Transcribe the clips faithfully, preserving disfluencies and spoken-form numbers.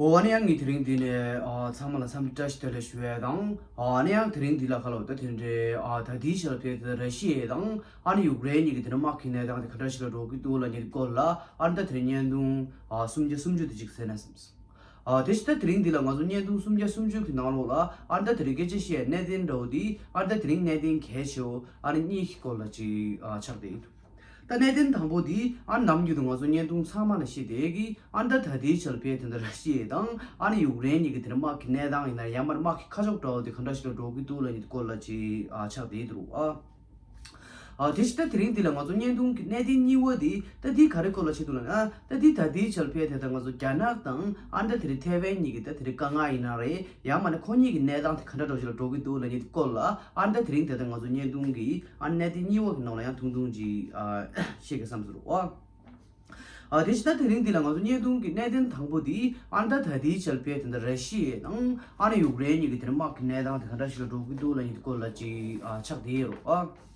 འོ་ཨ་ནི་ཡང་ངས་དེ་རིང་འདི་ནས་ཨ་ཚང་མ་ལ་འཚམས་འདྲི་བཀྲ་ཤིས་བདེ་ལེགས་ཞུ་ཡས་དང་། ཨ་ནི་ཡང་དེ་རིང་འདི་ལ་ཁ་ལོ་ད་དེ་འདྲའི་ཨ་ད་ལྟའི་ཆར་ཕེབས་ཏེ་ར་ཤི་ཡ་དང་ཨ་ནི་ཡུཀ་རེན་གཉིས་ཀྱི་དེ་འདྲ་དམག་གི་གནས་སྟངས་དེ་ག་འདྲ་ཞིག་ལ་འགྲོ་གི་འདུག་ལབ་མཁན་སྐོར་ལ་ཨ་ནི་ད་དེ་རིང་བརྙན་ཐུང་ཨ་སུམ་བརྒྱ་སུམ་ཅུ་དེ་ཅིག་གསན་ན་བསམས་སོང་། ཨ་དེ་བཞིན་ད་དེ་རིང་འདི་ལ་ང་ཚོ་བརྙན་ཐུང་སུམ་བརྒྱ་སུམ་ཅུ་གི་ནང་ལོགས་ལ་ཨ་ནི་ད་དེ་རིང་སྐད་ཆ་བཤད་གནད་དོན་འདྲ་བོ་འདི་ཨ་ནི་ད་དེ་རིང་གནད་དོན་གལ་ཆེ་བོ་ཨ་ནི་གཉིས་ཀྱི་སྐོར་ལ་ཅིག་ཨ་ཆགས་བསྡད་ཡོད། ད་གནད་དོན་དང་པོ་འདི་ཨ་ནི་ནམ་རྒྱུན་དུ་ང་ཚོ་བརྙན་ཐུང་ཚང་མ་ལ་བཤད་བསྡད་ཀྱི་ཨ་ནི་ད་ད་ལྟའི་ཆར་ཕེབས་དེ་འདྲ་ར་ཤི་ཡ་དང་ཨ་ནི་ཡུཀ་རེན་གཉིས་ཀྱི་དེ་འདྲ་དམག་གི་གནས་སྟངས་ཡིན་ན་ཡང་མར་དམག་གི་ཁ་ཕྱོགས་འདྲ་བོ་དེ་ག་འདྲ་ཞིག་ལ་འགྲོ་གི་འདུག་ལབ་མཁན་སྐོར་ལ་ཅིག་ཨ་ཆགས་བསྡད་འདུག་ཨ། ཨ་དེ་བཞིན་ད་དེ་རིང་འདི་ལ་ང་ཚོ་བརྙན་ཐུང་གི་གནད་དོན་གཉིས་པ་འདི་ད་འདི་ག་རེ་སྐོར་ལ་བྱེད་འདུག་ལབ་ན། ད་འདི་ད་ལྟའི་ཆར་ཕེབས་དེ་ད་ང་ཚོ་རྒྱ་ནག་དང་ཨ་ནི་ད་དེ་རིང་ཐེ་ཝན་གཉིས་ཀྱི་ད་དེ་རིང་དཀའ་ངལ་ཡིན་ན་རེད། ཡང་མིན་ན་ཁོ་གཉིས་ཀྱི་གནས་སྟངས་དེ་ག་འདྲ་འདྲ་བོ་ཞིག་ལ་འགྲོ་གི་འདུག་ལབ་མཁན་སྐོར་ལ་ཨ་ནི་ད་དེ་རིང་དེ་ད་ང་ཚོ་བརྙན་ཐུང་གི་ཨ་ནི་གནད་དོན་གཉིས་པ་གི་ནང་ལ་ཡང་ཐུང་ཐུང་ཅིག་ཨ་བཤད་གི་བསམ་ཟེར་བ། ཨ་དེ་བཞིན་ད་དེ་རིང་འདི་ལ་ང་ཚོ་བརྙན་ཐུང་གི་གནད་དོན་དང་པོ་འདི་ཨ་ནི་ད་ད་ལྟའི་ཆར་ཕེབས་དེ་ད་ར་ཤི་ཡ་དང་ཨ་ནི་ཡུཀ་རེན་གཉིས་ཀྱི་དེ་འདྲ་དམག་གི་གནས་སྟངས་དེ་ག་འདྲ་ཞིག་ལ་འགྲོ་གི་འདུག་ལབ་མཁན་སྐོར་ལ་ཅིག་ཨ་ཆགས་བསྡད་ཡོད་རེད་བ།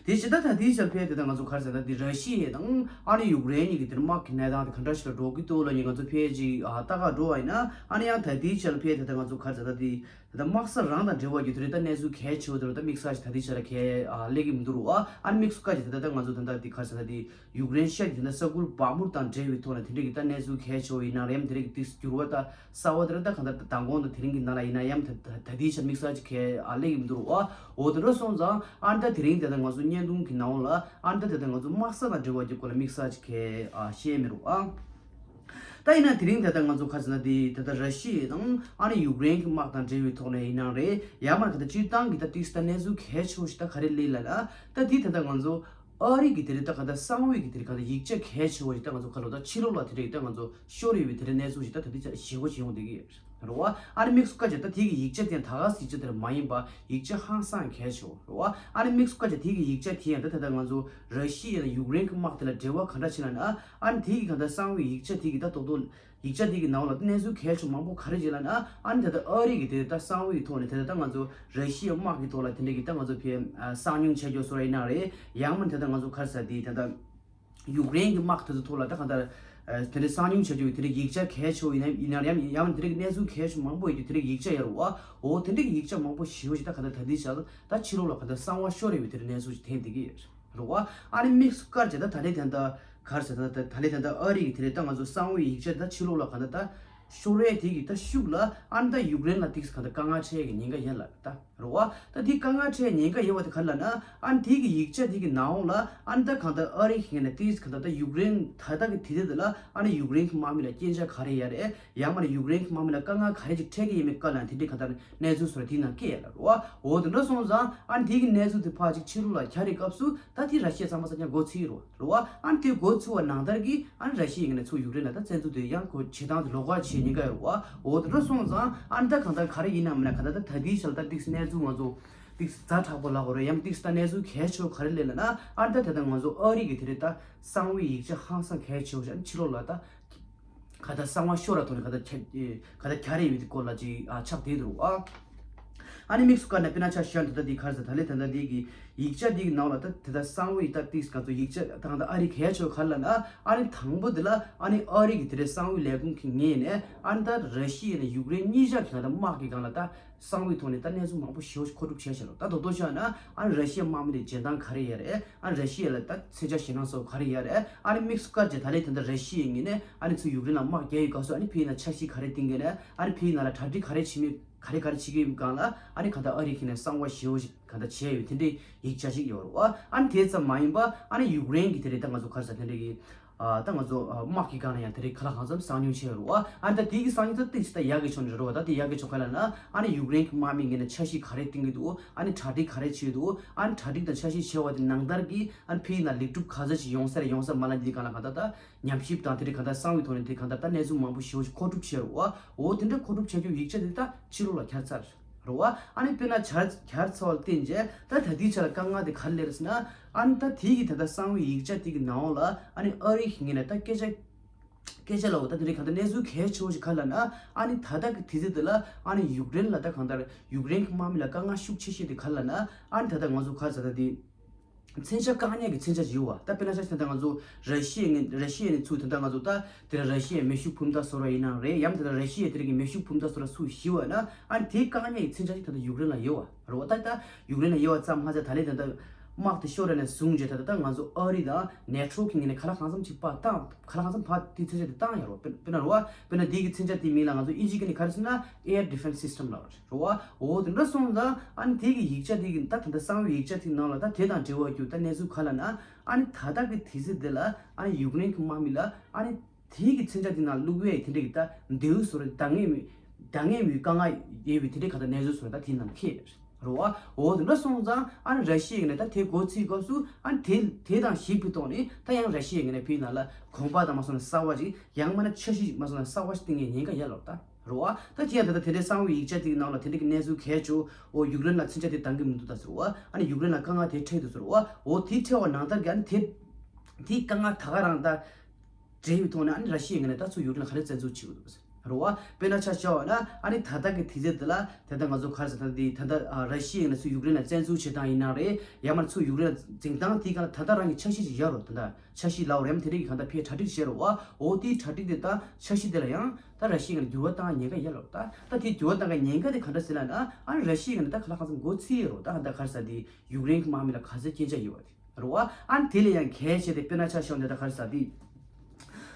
དེ་བཞིན་ད་ད་ལྟའི་ཆར་ཕེབས་དེ་ད་ང་ཚོ་ག་རེ་ཟེར་ན་འདི་ར་ཤི་ཡ་དང་ཨ་ནི་ཡུཀ་རེན་གཉིས་ཀྱི་དེ་འདྲ་དམག་གི་གནས་སྟངས་དེ་ག་འདྲ་ཞིག་ལ་འགྲོ་གི་འདུག་ལབ་མཁན་ང་ཚོ་ཕལ་ཆེར་ཨ་ལྟ་ག་འགྲོ་བ་ཡིན་ན་ཨ་ནི་ཡང་ད་ལྟའི་ཆར་ཕེབས་དེ་ད་ང་ཚོ་ག་རེ་ཟེར་ན་འདི། ད་ལྟ་དམག་ས་རང་དང་འབྲེལ་བ་ཡོད་དེ་རེད། ད་གནས་ཚུལ་གལ་ཆེ་བོ་དེ་རེད། ད་དམིགས་བསལ་ཞིག་ད་ལྟའི་ཆར་གལ་ཨ་སླེབས་ཀྱི་མི་འདུག་རེད་བ། ཨ་ནི་དམིགས་སུ་བཀར་ཅིག་ད་ལྟ་ད་ང་ཚོ་ད་ལྟ་འདི་ག་རེ་ཟེར་ན་འདི་ཡུཀ་རེན་ཤར་གྱི་ད་ལྟ་ས་ཁུལ་བག་མུར་དང་འབྲེལ་བའི་ཐོག་ནས་དེ་འདྲས་ཀྱི་ད་གནས་ཚུལ་གལ་ཆེ་བོ་ཡིན་ན་རེད། དེ་འདྲས་ཀྱི་དེ་འགྱུར་བ་ད་གསར་བ་དེ་རེད། ད་གང་ལྟར་ད་མདང་དགོང་དང་དེ་རིང་གི་ནང་ལ་ཡིན་ན་ཡང་ད་ད་ད་ལྟའི་ཆར་དམིགས་བསལ་ཅིག་གལ་ཨ་སླེབས་ཀྱི་མི་འདུག་རེད་བ། འོ་དེ་འདྲ་སོང་ཙང་ཨ་ནི་ད་དེ་རིང་ད་ལྟ་ང་ཚོ་བརྙན་ཐུང་གི་ནང་ལ་ཨ་ནི་ད་ད་ལྟ་ང་ཚོ་དམག་ས་དང་འབྲེལ་བ་གྱི་སྐོར་ལ་དམིགས་བསལ་ཅིག་གལ་ཨ་བཤད་མི་རུང་ཨ། ད་ཡིན་ན་དེ་རིང་ད་ལྟ་ང་ཚོ་ག་རེ་ཟེར་ན་དེ་ད་ལྟ་ར་ཤི་ཡ་དང་ཨ་ནི་ཡུཀ་རེན་གྱི་དམག་དང་འབྲེལ་བའི་ཐོག་ནས་ཡིན་ནའང་རེད། ཡང་མིན་ན་ད་ལྟ་སྤྱིར་བཏང་གི་ད་ཏིག་ཙམ་ད་གནས་ཚུལ་གལ་ཆེ་བོ་ཞིག་ད་ག་རེ་སླེབས་ལབ་ན། ད་དེ་ད་ལྟ་ང་ཚོ་ཨ་རི་གི་དེ་རིང་ད་ག་ད་གསང་བའི་གི་དེ་རིང་ག་ད་ཡིག་ཆ་གལ་ཆེ་བོ་ཞིག་ད་ང་ཚོ་ག་ལོ་ད་ཕྱི་ལོགས་ལ་དེ་རིང་ད་ང་ཚོ་ཤོར་ཡོད་པའི་དེ་རིང་གནས་ཚུལ་ཞིག་ད་ད་ལྟའི་ཆར་ཞེ་པོ་ཅིག་ཡོང་བསྡད་ཀྱི་ཡོད་རེད་བ། ཨ་ནི་དམིགས་སུ་བཀར་བྱས་ད་དེ་གི་ཡིག་ཆ་དེ་ད་ག་སེ་ཡིག་ཆ་དེ་ར་མ་ཡིན་པ་ཡིག་ཆ་ཧང་སང་གལ་ཆེ་བོ་རེད་བ། ཨ་ནི་དམིགས་སུ་བཀར་བྱས་དེ་གི་ཡིག་ཆ་དེ་ཡང་ད་ད་ད་ང་ཚོ་ར་ཤི་ཡ་དང་ཡུཀ་རེན་གྱི་དམག་དེ་ལ་འབྲེལ་བ་ག་འདྲ་ཕྱིན་ལབ་ན། ཨ་ནི་དེ་གི་ག་ད་གསང་བའི་ཡིག་ཆ་དེ་གི་ད་རྡོག་རྡོག་ཡིག་ཆ་དེ་གི་ནང་ལ་གནས་ཚུལ་གལ་ཆེ་མང་པོ་ག་རེ་ཡོད་ལབ་ན། ཨ་ནི་ད་ལྟ་ཨ་རི་གི་དེ་ད་གསང་བའི་ཐོག་ནས་དེ་ད་ད་ང་ཚོ་ར་ཤི་ཡའི་དམག་གི་ཐོག་ལ་དེ་འདྲ་གི་ད་ང་ཚོ་ཕའི་ཨ་གསང་མྱོང་བྱས་རྒྱུ་བཟོ་འདྲ་ཡིན་ན་རེད། ཡང་མིན་ད་ལྟ་ང་ཚོ་ག་རེ་ཟེར་དེ་ད་ལྟ་ཡུཀ་རེན་གྱི་དམག་དེ་ཚོ་ཐོག་ལ་ད་ག་ད་ཨ་དེ་འདྲ་གསང་མྱོང་བྱས་རྒྱུ་དེ་འདྲ་ཡིག་ཆ་གལ་ཆེ་བོ་ཡིན་ན་ཡིན་ན་ཡང་ཡང་མིན་དེ་འདྲ་གི་གནས་ཚུལ་གལ་ཆེ་མང་པོ་ཡོད་རྒྱུ་དེ་འདྲ་གི་ཡིག་ཆ་ཡོད་རེད་བ། འོ་དེ་འདྲ་གི་ཡིག་ཆ་མང་པོ་ཞེ་པོ་ཞིག་ད་ག་ད་ད་ལྟའི་ཆར་ད་ཕྱི་ལོགས་ལ་ག་ད་གསང་བ་ཤོར་ཡོད་པའི་དེ་འདྲ་གནས་ཚུལ་ཞིག་ཐོན་བསྡད་ཀྱི་ཡོད་རེད། རེད་བ། ཨ་ནི་དམིགས་སུ་བཀར་བྱས་ད་ད་ལྟའི་ད་ལྟ་ག་རེ་ཟེར་ད་ད་ད་ལྟའི་ད་ལྟ་ཨ་རི་གི་དེ་རེད། ད་ང་ཚོ་གསང་བའི་ཡིག་ཆ་ད་ཕྱི་ལོགས་ལ་ག་ད་ད་ཤོར་བའི་དེ་གི་ད་ཤུགས་ལ་ཨ་ནི་ད་ཡུཀ་རེན་ལ་ཏིག་ཙམ་ག་ད་དཀའ་ངལ་འཕྲད་ཀྱི་ཉེན་ཁ་ཡོད་ལ་ད་རེད་བ། ད་དེ་དཀའ་ངལ་འཕྲད་ཉེན་ཁ་ཡོད་པ་དེ་ག་རེ་ལབ་ན། ཨ་ནི་དེ་གི་ཡིག་ཆ་དེ་གི་ནང་ལ་ཨ་ནི་ད་ག་ད་ཨ་རི་གི་ངོས་ནས་ཏིག་ཙམ་ག་ད་ད་ཡུཀ་རེན་ད་ལྟ་གི་དེ་དེ་དེ་ལ་ཨ་ནི་ཡུཀ་རེན་གི་དམག་མི་ལ་རྐྱེན་ཆག་ག་རེ་ཡོད་རེད། ཡང་མིན་ན་ཡུཀ་རེན་གི་དམག་མི་ལ་དཀའ་ངལ་ག་རེ་ཅིག་འཕྲད་ཀྱི་ཡོད་མེད་སྐོར་ལ་དེ་འདྲའི་ག་ད་གནས་ཚུལ་སོགས་དེའི་ནང་སྐྱེས་ཡོད་ལ་རེད་བ། འོ་དེ་འདྲ་སོང་ཙང་ཨ་ནི་དེ་གི་གནས་ཚུལ་དེ་ཕར་ཅིག་ཕྱི་རུ་ལ་གྱར་བའི་སྐབས་སུ་ད་དེ་ར་ཤི་ཡ་ཚང་མ་ས་ཀྱང་མགོ་ཚོས་རོ་རེད་བ། ཨ་ནི་དེ་མགོ་ཚོས་པ་ནང་ལྟར་གྱི་ཨ་ནི་ར་ཤི་ཡའི་ངོས་ནས་ཚུར་ཡུཀ་རེན་ལ་ད་བཙན་འཛུལ་དེ་ཡང་ཁོ་བྱེད་སྟངས་དེ་ལོགས་ཀ་བྱེད་ཉེན་ཁ་ཡོད་རེད་བ། འོ་དེ་འདྲ་སོང་ཙང་ཨ་ནི་ད་གང་ལྟར་ག་རེ་ཡིན་ནའང་མིན་ན་གང་ལྟར་ད་ད་ལྟའི་ཆར་ད་ཏིག་ཙམ་གནས་ཚུལ་ང་ཚོ་ཏིག་ཙམ་ཛ་དྲག་པོ་ལབ་དགོས་རེད། ཡང་ཏིག་ཙམ་ད་གནས་ཚུལ་གལ་ཆེ་བོ་ག་རེ་སླེབས་ལབ་ན། ཨ་ནི་ད་ད་ལྟ་ང་ཚོ་ཨ་རི་གི་དེ་རིང་ད་གསང་བའི་ཡིག་ཆ་ཧང་སང་གལ་ཆེ་བོ་ཞིག་ཨ་ནི་ཕྱི་ལོགས་ལ་ད་ག་ད་གསང་བ་ཤོར་བ་ཐོག་ནས་ག་ད་ཁྱ་ཨེ་ག་ད་གྱར་ཡོད་པའི་སྐོར་ལ་ཅིག་ཨ་ཆགས་བསྡད་འདུག་ཨ། ཨ་ནི་དམིགས་སུ་བཀར་ན་དཔེར་ན་ཆ་བཞག་ན་ད་ལྟ་འདི་ག་རེ་ཟེར་ད་ལྟའི་ད་ལྟ་འདི་གི་ཡིག་ཆ་འདི་གི་ནང་ལ་ད་དེ་ད་གསང་བའི་ད་ཏིག་ཙམ་ང་ཚོ་ཡིག་ཆ་ད་ག་ད་ཨ་རི་གལ་ཆེ་བ་ག་རེ་ལབ་ན། ཨ་ནི་དང་པོ་འདི་ལ་ཨ་ནི་ཨ་རི་གི་དེ་རིང་གསང་བའི་ལས་ཁུངས་ཀྱི་ངོས་ནས་ཨ་ནི་ད་ར་ཤི་ཡ་ནས་ཡུཀ་རེན་གཉིས་ཆ་གི་ང་ད་དམག་གི་སྒང་ལ་ད་གསང་བའི་ཐོག་ནས་ད་གནས་ཚུལ་མང་པོ་ཞེ་པོ་ཞིག་མཁོ་སྒྲུབ་བྱས་ཤག་ལོ། ད་རྡོག་རྡོག་བཤད་ན་ཨ་ནི་ར་ཤི་ཡའི་དམག་མི་དེ་འཇོན་ཐང་ག་རེ་ཡོད་རེད། ཨ་ནི་ར་ཤི་ཡ་ལ་ད་མཚོན་ཆ་ཞེད་སྣང་སོགས་ག་རེ་ཡོད་རེད། ཨ་ནི་དམིགས་སུ་བཀར་བྱས་ད་ལན་དེ་འདྲ་ར་ཤི་ཡའི་ངོས་ནས་ཨ་ནི་ཚུར་ཡུཀ་རེན་ལ་དམག་རྒྱག་ཡོད་སྐབས་སུ་ཨ་ནི་ཕ་གི་ནང་འཆར་གཞི་ག་རེ་བཏིང་གི་རེད། ཨ་ནི་ཕ་གི་ནང་ལ་གྲ་སྒྲིག་ག་རེ་བྱེད་མི་ག་རེ་ག་རེ་བྱེད་ཀྱི་ཡོད་སྒང་ལ་ཨ་ནི་ག་ད་ཨ་རི་གི་ནས་གསང་བ་ཞེ་པོ་ཞིག་ག་ད་བྱས་ཡོད་དེ་འདྲའི་ཡིག་ཆ་ཞིག་ཡོད་རེད་བ། ཨ་ནི་དེ་ཙམ་མ་ཡིན་པ་ཨ་ནི་ཡུཀ་རེན་གི་དེ་རིང་ད་ང་ཚོ་ག་རེ་ཟེར་དེ་འདྲ་གི་ཨ་ད་ང་ཚོ་ཨ་དམག་གི་སྒང་ལ་ཡང་དེ་རིང་ག་ལ་གང་འཚམ་གསང་མྱོང་བྱས་ཡོད་རེད་བ། ཨ་ནི་ད་དེ་གི་གསང་མྱོང་ད་ཏིག་ཙམ་ད་ཡག་གི་ཕྱོགས་ནས་རེད་བ། ད་དེ་ཡག་གི་ཕྱོགས་ག་ལ་ན་ཨ་ནི་ཡུཀ་རེན་གི་དམག་མི་ངོས་ནས་འཆར་གཞི་ག་རེ་བཏིང་གི་འདུག་ཨ་ནི་གྲ་སྒྲིག་ག་རེ་བྱས་འདུག་ཨ་ནི་གྲ་སྒྲིག་དང་འཆར་གཞི་བྱས་པ་དེ་ནང་ལྟར་གྱི་ཨ་ནི་ཕ་གི་ནང་ལེགས་གྲུབ་ག་ཚོད་ཅིག་ཡོང་ས་རེད། ཡོང་ས་མ་ལ་འདི་གང་ལ་གང་ལྟར་ད་ཉམས་ཞིབ་དང་དེ་རིང་གང་ལྟར་གསང་བའི་ཐོག་ནས་དེ་གང་ལྟར་ད་གནས་ཚུལ་མང་པོ་ཞེ་པོ་ཞིག་མཁོ་སྒྲུབ་བྱས་རེད་བ། འོ་དེ་འདྲ་མཁོ་སྒྲུབ་བྱས་རྒྱུ་ཡིག་ཆ་དེ་ད་ཕྱི་ལོགས་ལ་གྱར་ཚར་རེད་བ། ཨ་ནི་དཔེར་ན་གྱར་གྱར་ཚར་བ་ལ་བརྟེན་བྱས་ད་ད་ལྟའི་ཆ་ལ་དཀའ་ངལ་དེ་ག་རེ་སླེབས་རེད་ཟེར་ན། ཨ་ནི་ད་དེ་གི་ད་ལྟ་གསང་བའི་ཡིག་ཆ་དེ་གི་ནང་ལ་ཨ་ནི་ཨ་རི་གི་ངོས་ནས་ད་སྐད་ཆ་སྐད་ཆ་ལབ་ད་དེ་རིང་གང་ལྟར་གནས་ཚུལ་གལ་ཆེ་བོ་ཞིག་ག་ལབ་ན། ཨ་ནི་ད་ལྟ་གི་དུས་ཚོད་འདི་ལ་ཨ་ནི་ཡུཀ་རེན་ལ་ད་གང་ལྟར་ཡུཀ་རེན་གྱི་དམག་མི་ལ་དཀའ་ངལ་ཤུགས་ཆེ་ཤོས་དེ་ག་ལབ་ན། ཨ་ནི་ད་ལྟ་ང་ཚོ་ག་ཟེར་ད་དེ་ མཚོན་ཆ་བཀག་ཉར་གྱི་མཚོན་ཆ་ཞིག་ཡོད་པ། ད་དཔེར་ན་ཆ་བཞག་ན་ད་ང་ཚོ་ར་ཤི་ཡ་ནས་ར་ཤི་ཡ་ནས་ཚུར་ད་ལྟ་ང་ཚོ་ད་དེ་ལ་ར་ཤི་ཡའི་མེ་ཤུགས་འཕུར་མདའ་བཟོ་ར་ཡིན་ནའང་རེད། ཡང་ད་ལྟ་ར་ཤི་ཡ་དེ་རིགས་ཀྱི་མེ་ཤུགས་འཕུར་མདའ་བཟོ་ར་ཚུར་ཤི་བ་ན། ཨ་ནི་དེ་བཀག་ཉར་གྱི་མཚོན་ཆ་ཞིག་ད་ལྟ་ཡུཀ་རེན་ལ་ཡོད་པ་རེད་པ། ད་ད་ཡུཀ་རེན་ལ་ཡོད་པ་ཙམ་མ་ཟད་ད་ལན་ད་ལྟ་དམག་དེ་ཤོར་ར་ནས་བཟུང་རྗེས་ད་ལྟ་ད་ང་ཚོ་ཨ་རི་དང་ནེ་ཊོ་གི་ངོས་ནས་ག་ལ་གང་འཚམ་ཅིག་ཕར་བཏང་། ག་ལ་གང་འཚམ་ཕར་དེ་མཚོན་ཆ་དེ་བཏང་ཡོད་རེད་པ། དཔེར་ན་རེད་པ། དཔེར་ན་དེ་གི་མཚོན་ཆ་དེའི་མིང་ལ་ང་ཚོ་དབྱིན་ཇི་སྐད་ནས་ག་རེ་ཟེར་ན་air defense system ལབ་རེད་པ། འོ་དེ་འདྲ་སོང་ཙང་ཨ་ནི་དེ་གི་ཡིག་ཆ་དེ་གི་ད་ད་ལྟ་གསང་བའི་ཡིག་ཆ་དེ་ནང་ལ་ད་དེ་དང་འབྲེལ་བ་རྒྱུ་ད་གནས་ཚུལ་ག་ལབ་ན། ཨ་ནི་ད་ལྟ་གི་དུས་ཚོད་དེ་ལ་ཨ་ནི་ཡུཀ་རེན་གྱི་དམག་མི་ལ་ཨ་ནི་དེ་གི་མཚོན་ཆ་དེ་ནང་བླུག་ཡས་དེ་འདྲ་གི་ད་འདེའུ་བཟོ་ར་འདང་ངེས་མེད། འདང་ངེས་མེད་དཀའ་ངལ་ཡོད་པའི་དེ་འདྲ་ག་ད་གནས་ཚུལ་བཟོ་ར་ད་དེ་ནང་ཁེལ་རེད་པ། འོ་དེ་འདྲ་སོང་ཙང་ཨ་ནི་ར་ཤི་ཡའི་ངོས་ནས་ད་དེ་འགོ་ཚུགས་སྐབས་སུ་ཨ་ནི་དེ་དེ་དང་གཞིགས་པའི་ཐོག་ནས་ད་ཡང་ར་ཤི་ཡའི་ངོས་ནས་བོད་ནང་ལ་གོམ་པ་དང་མ་སོང་ན་གསར་བ་ཅིག་ཡང་མིན་ན་འཆར་གཞི་མ་སོང་ན་གསར་བ་ཞིག་བཏིང་ཡས་ཉེན་ཁ་ཡོད་རེད་པ་ད། རེད་པ། ད་དེ་ཡང་ད་ལྟ་དེ་འདྲའི་གསང་བའི་ཡིག་ཆ་དེ་གི་ནང་ལ་དེ་འདྲ་གི་གནས་ཚུལ་གལ་ཆེ་བོ་ཡུཀ་རེན་ལ་མཚོན་ཆ་དེ་འདང་གི་མི་འདུག་ད་ཟེར་བ། ཨ་ནི་ཡུཀ་རེན་ལ་དཀའ་ངལ་དེ་འཕྲད་འདུག་ཟེར་བ། འོ་དེ་འཕྲད་པ་ནང་ལྟར་གྱི་ཨ་ནི་དེ་དེའི་དཀའ་ངལ་ད་ག་རང་ད་འབྲེལ་བའི་ཐོག་ནས་ཨ་ནི་ར་ཤི་ཡའི་ངོས་ནས་ད་ཚུར་ཡུཀ་རེན་ལ་ག་རེ་བཙན་འཛུལ་བྱེད་དགོས་འདུག་ཟེར་རེད་པ། དཔེར་ན་ཆ་བཞག་པ་ན་ཨ་ནི་ད་ལྟ་གི་དུས་ཚོད་འདི་ལ་ད་ལྟ་ང་ཚོ་ག་རེ་ཟེར་ད་འདི་ད་ལྟ་ཨ་ར་ཤི་ཡའི་ངོས་ནས་ཚུར་ཡུཀ་རེན་ལ་བཙན་འཛུལ་བྱེད་སྟངས་ཡིན་ན་རེད། ཡང་མིན་ཚུར་ཡུཀ་རེན་ལ་འཛིང་སྟངས་དེའི་སྒང་ལ་ད་ལྟ་རང་གི་འཆར་གཞི་ཅིག་ཡོད་རེད་པ། ད་ལྟ་འཆར་གཞི་ལབ་རེད་པ། དེ་འདྲ་གི་གང་ལྟར་ཕར་གྲ་སྒྲིག་བྱས་རེད་པ། འོ་དེའི་གྲ་སྒྲིག་དེ་ད་འཆར་གཞི་དེ་ལ་ཡང་ད་ར་ཤི་ཡའི་ངོས་ནས་འགྱུར་བ་བཏང་ཉེན་ཁ་ཡོད་རེད་པ། ད་ད་དེ་འགྱུར་བ་བཏང་གི་ཉེན་ཁ་དེ་ག་འདྲ་ཟེར་ལབ་ན། ཨ་ནི་ར་ཤི་ཡའི་ངོས་ནས་ད་ག་ལ་གང་འཚམ་འགོ་ཚུགས་ཡོད་རེད་པ། ད་ད་ག་རེ་ཟེར་དེ་ཡུཀ་རེན་གྱི་དམག་མི་ལ་ག་ཚོད་རྐྱེན་ཆག་ཡོད་པ་དེ་རེད་པ། ཨ་ནི་དེ་ལས་ཡང་གལ་ཆེ་དེ་དཔེར་ན་ཆ་བཞག་ན་ད་ག་རེ་ཟེར་དེ།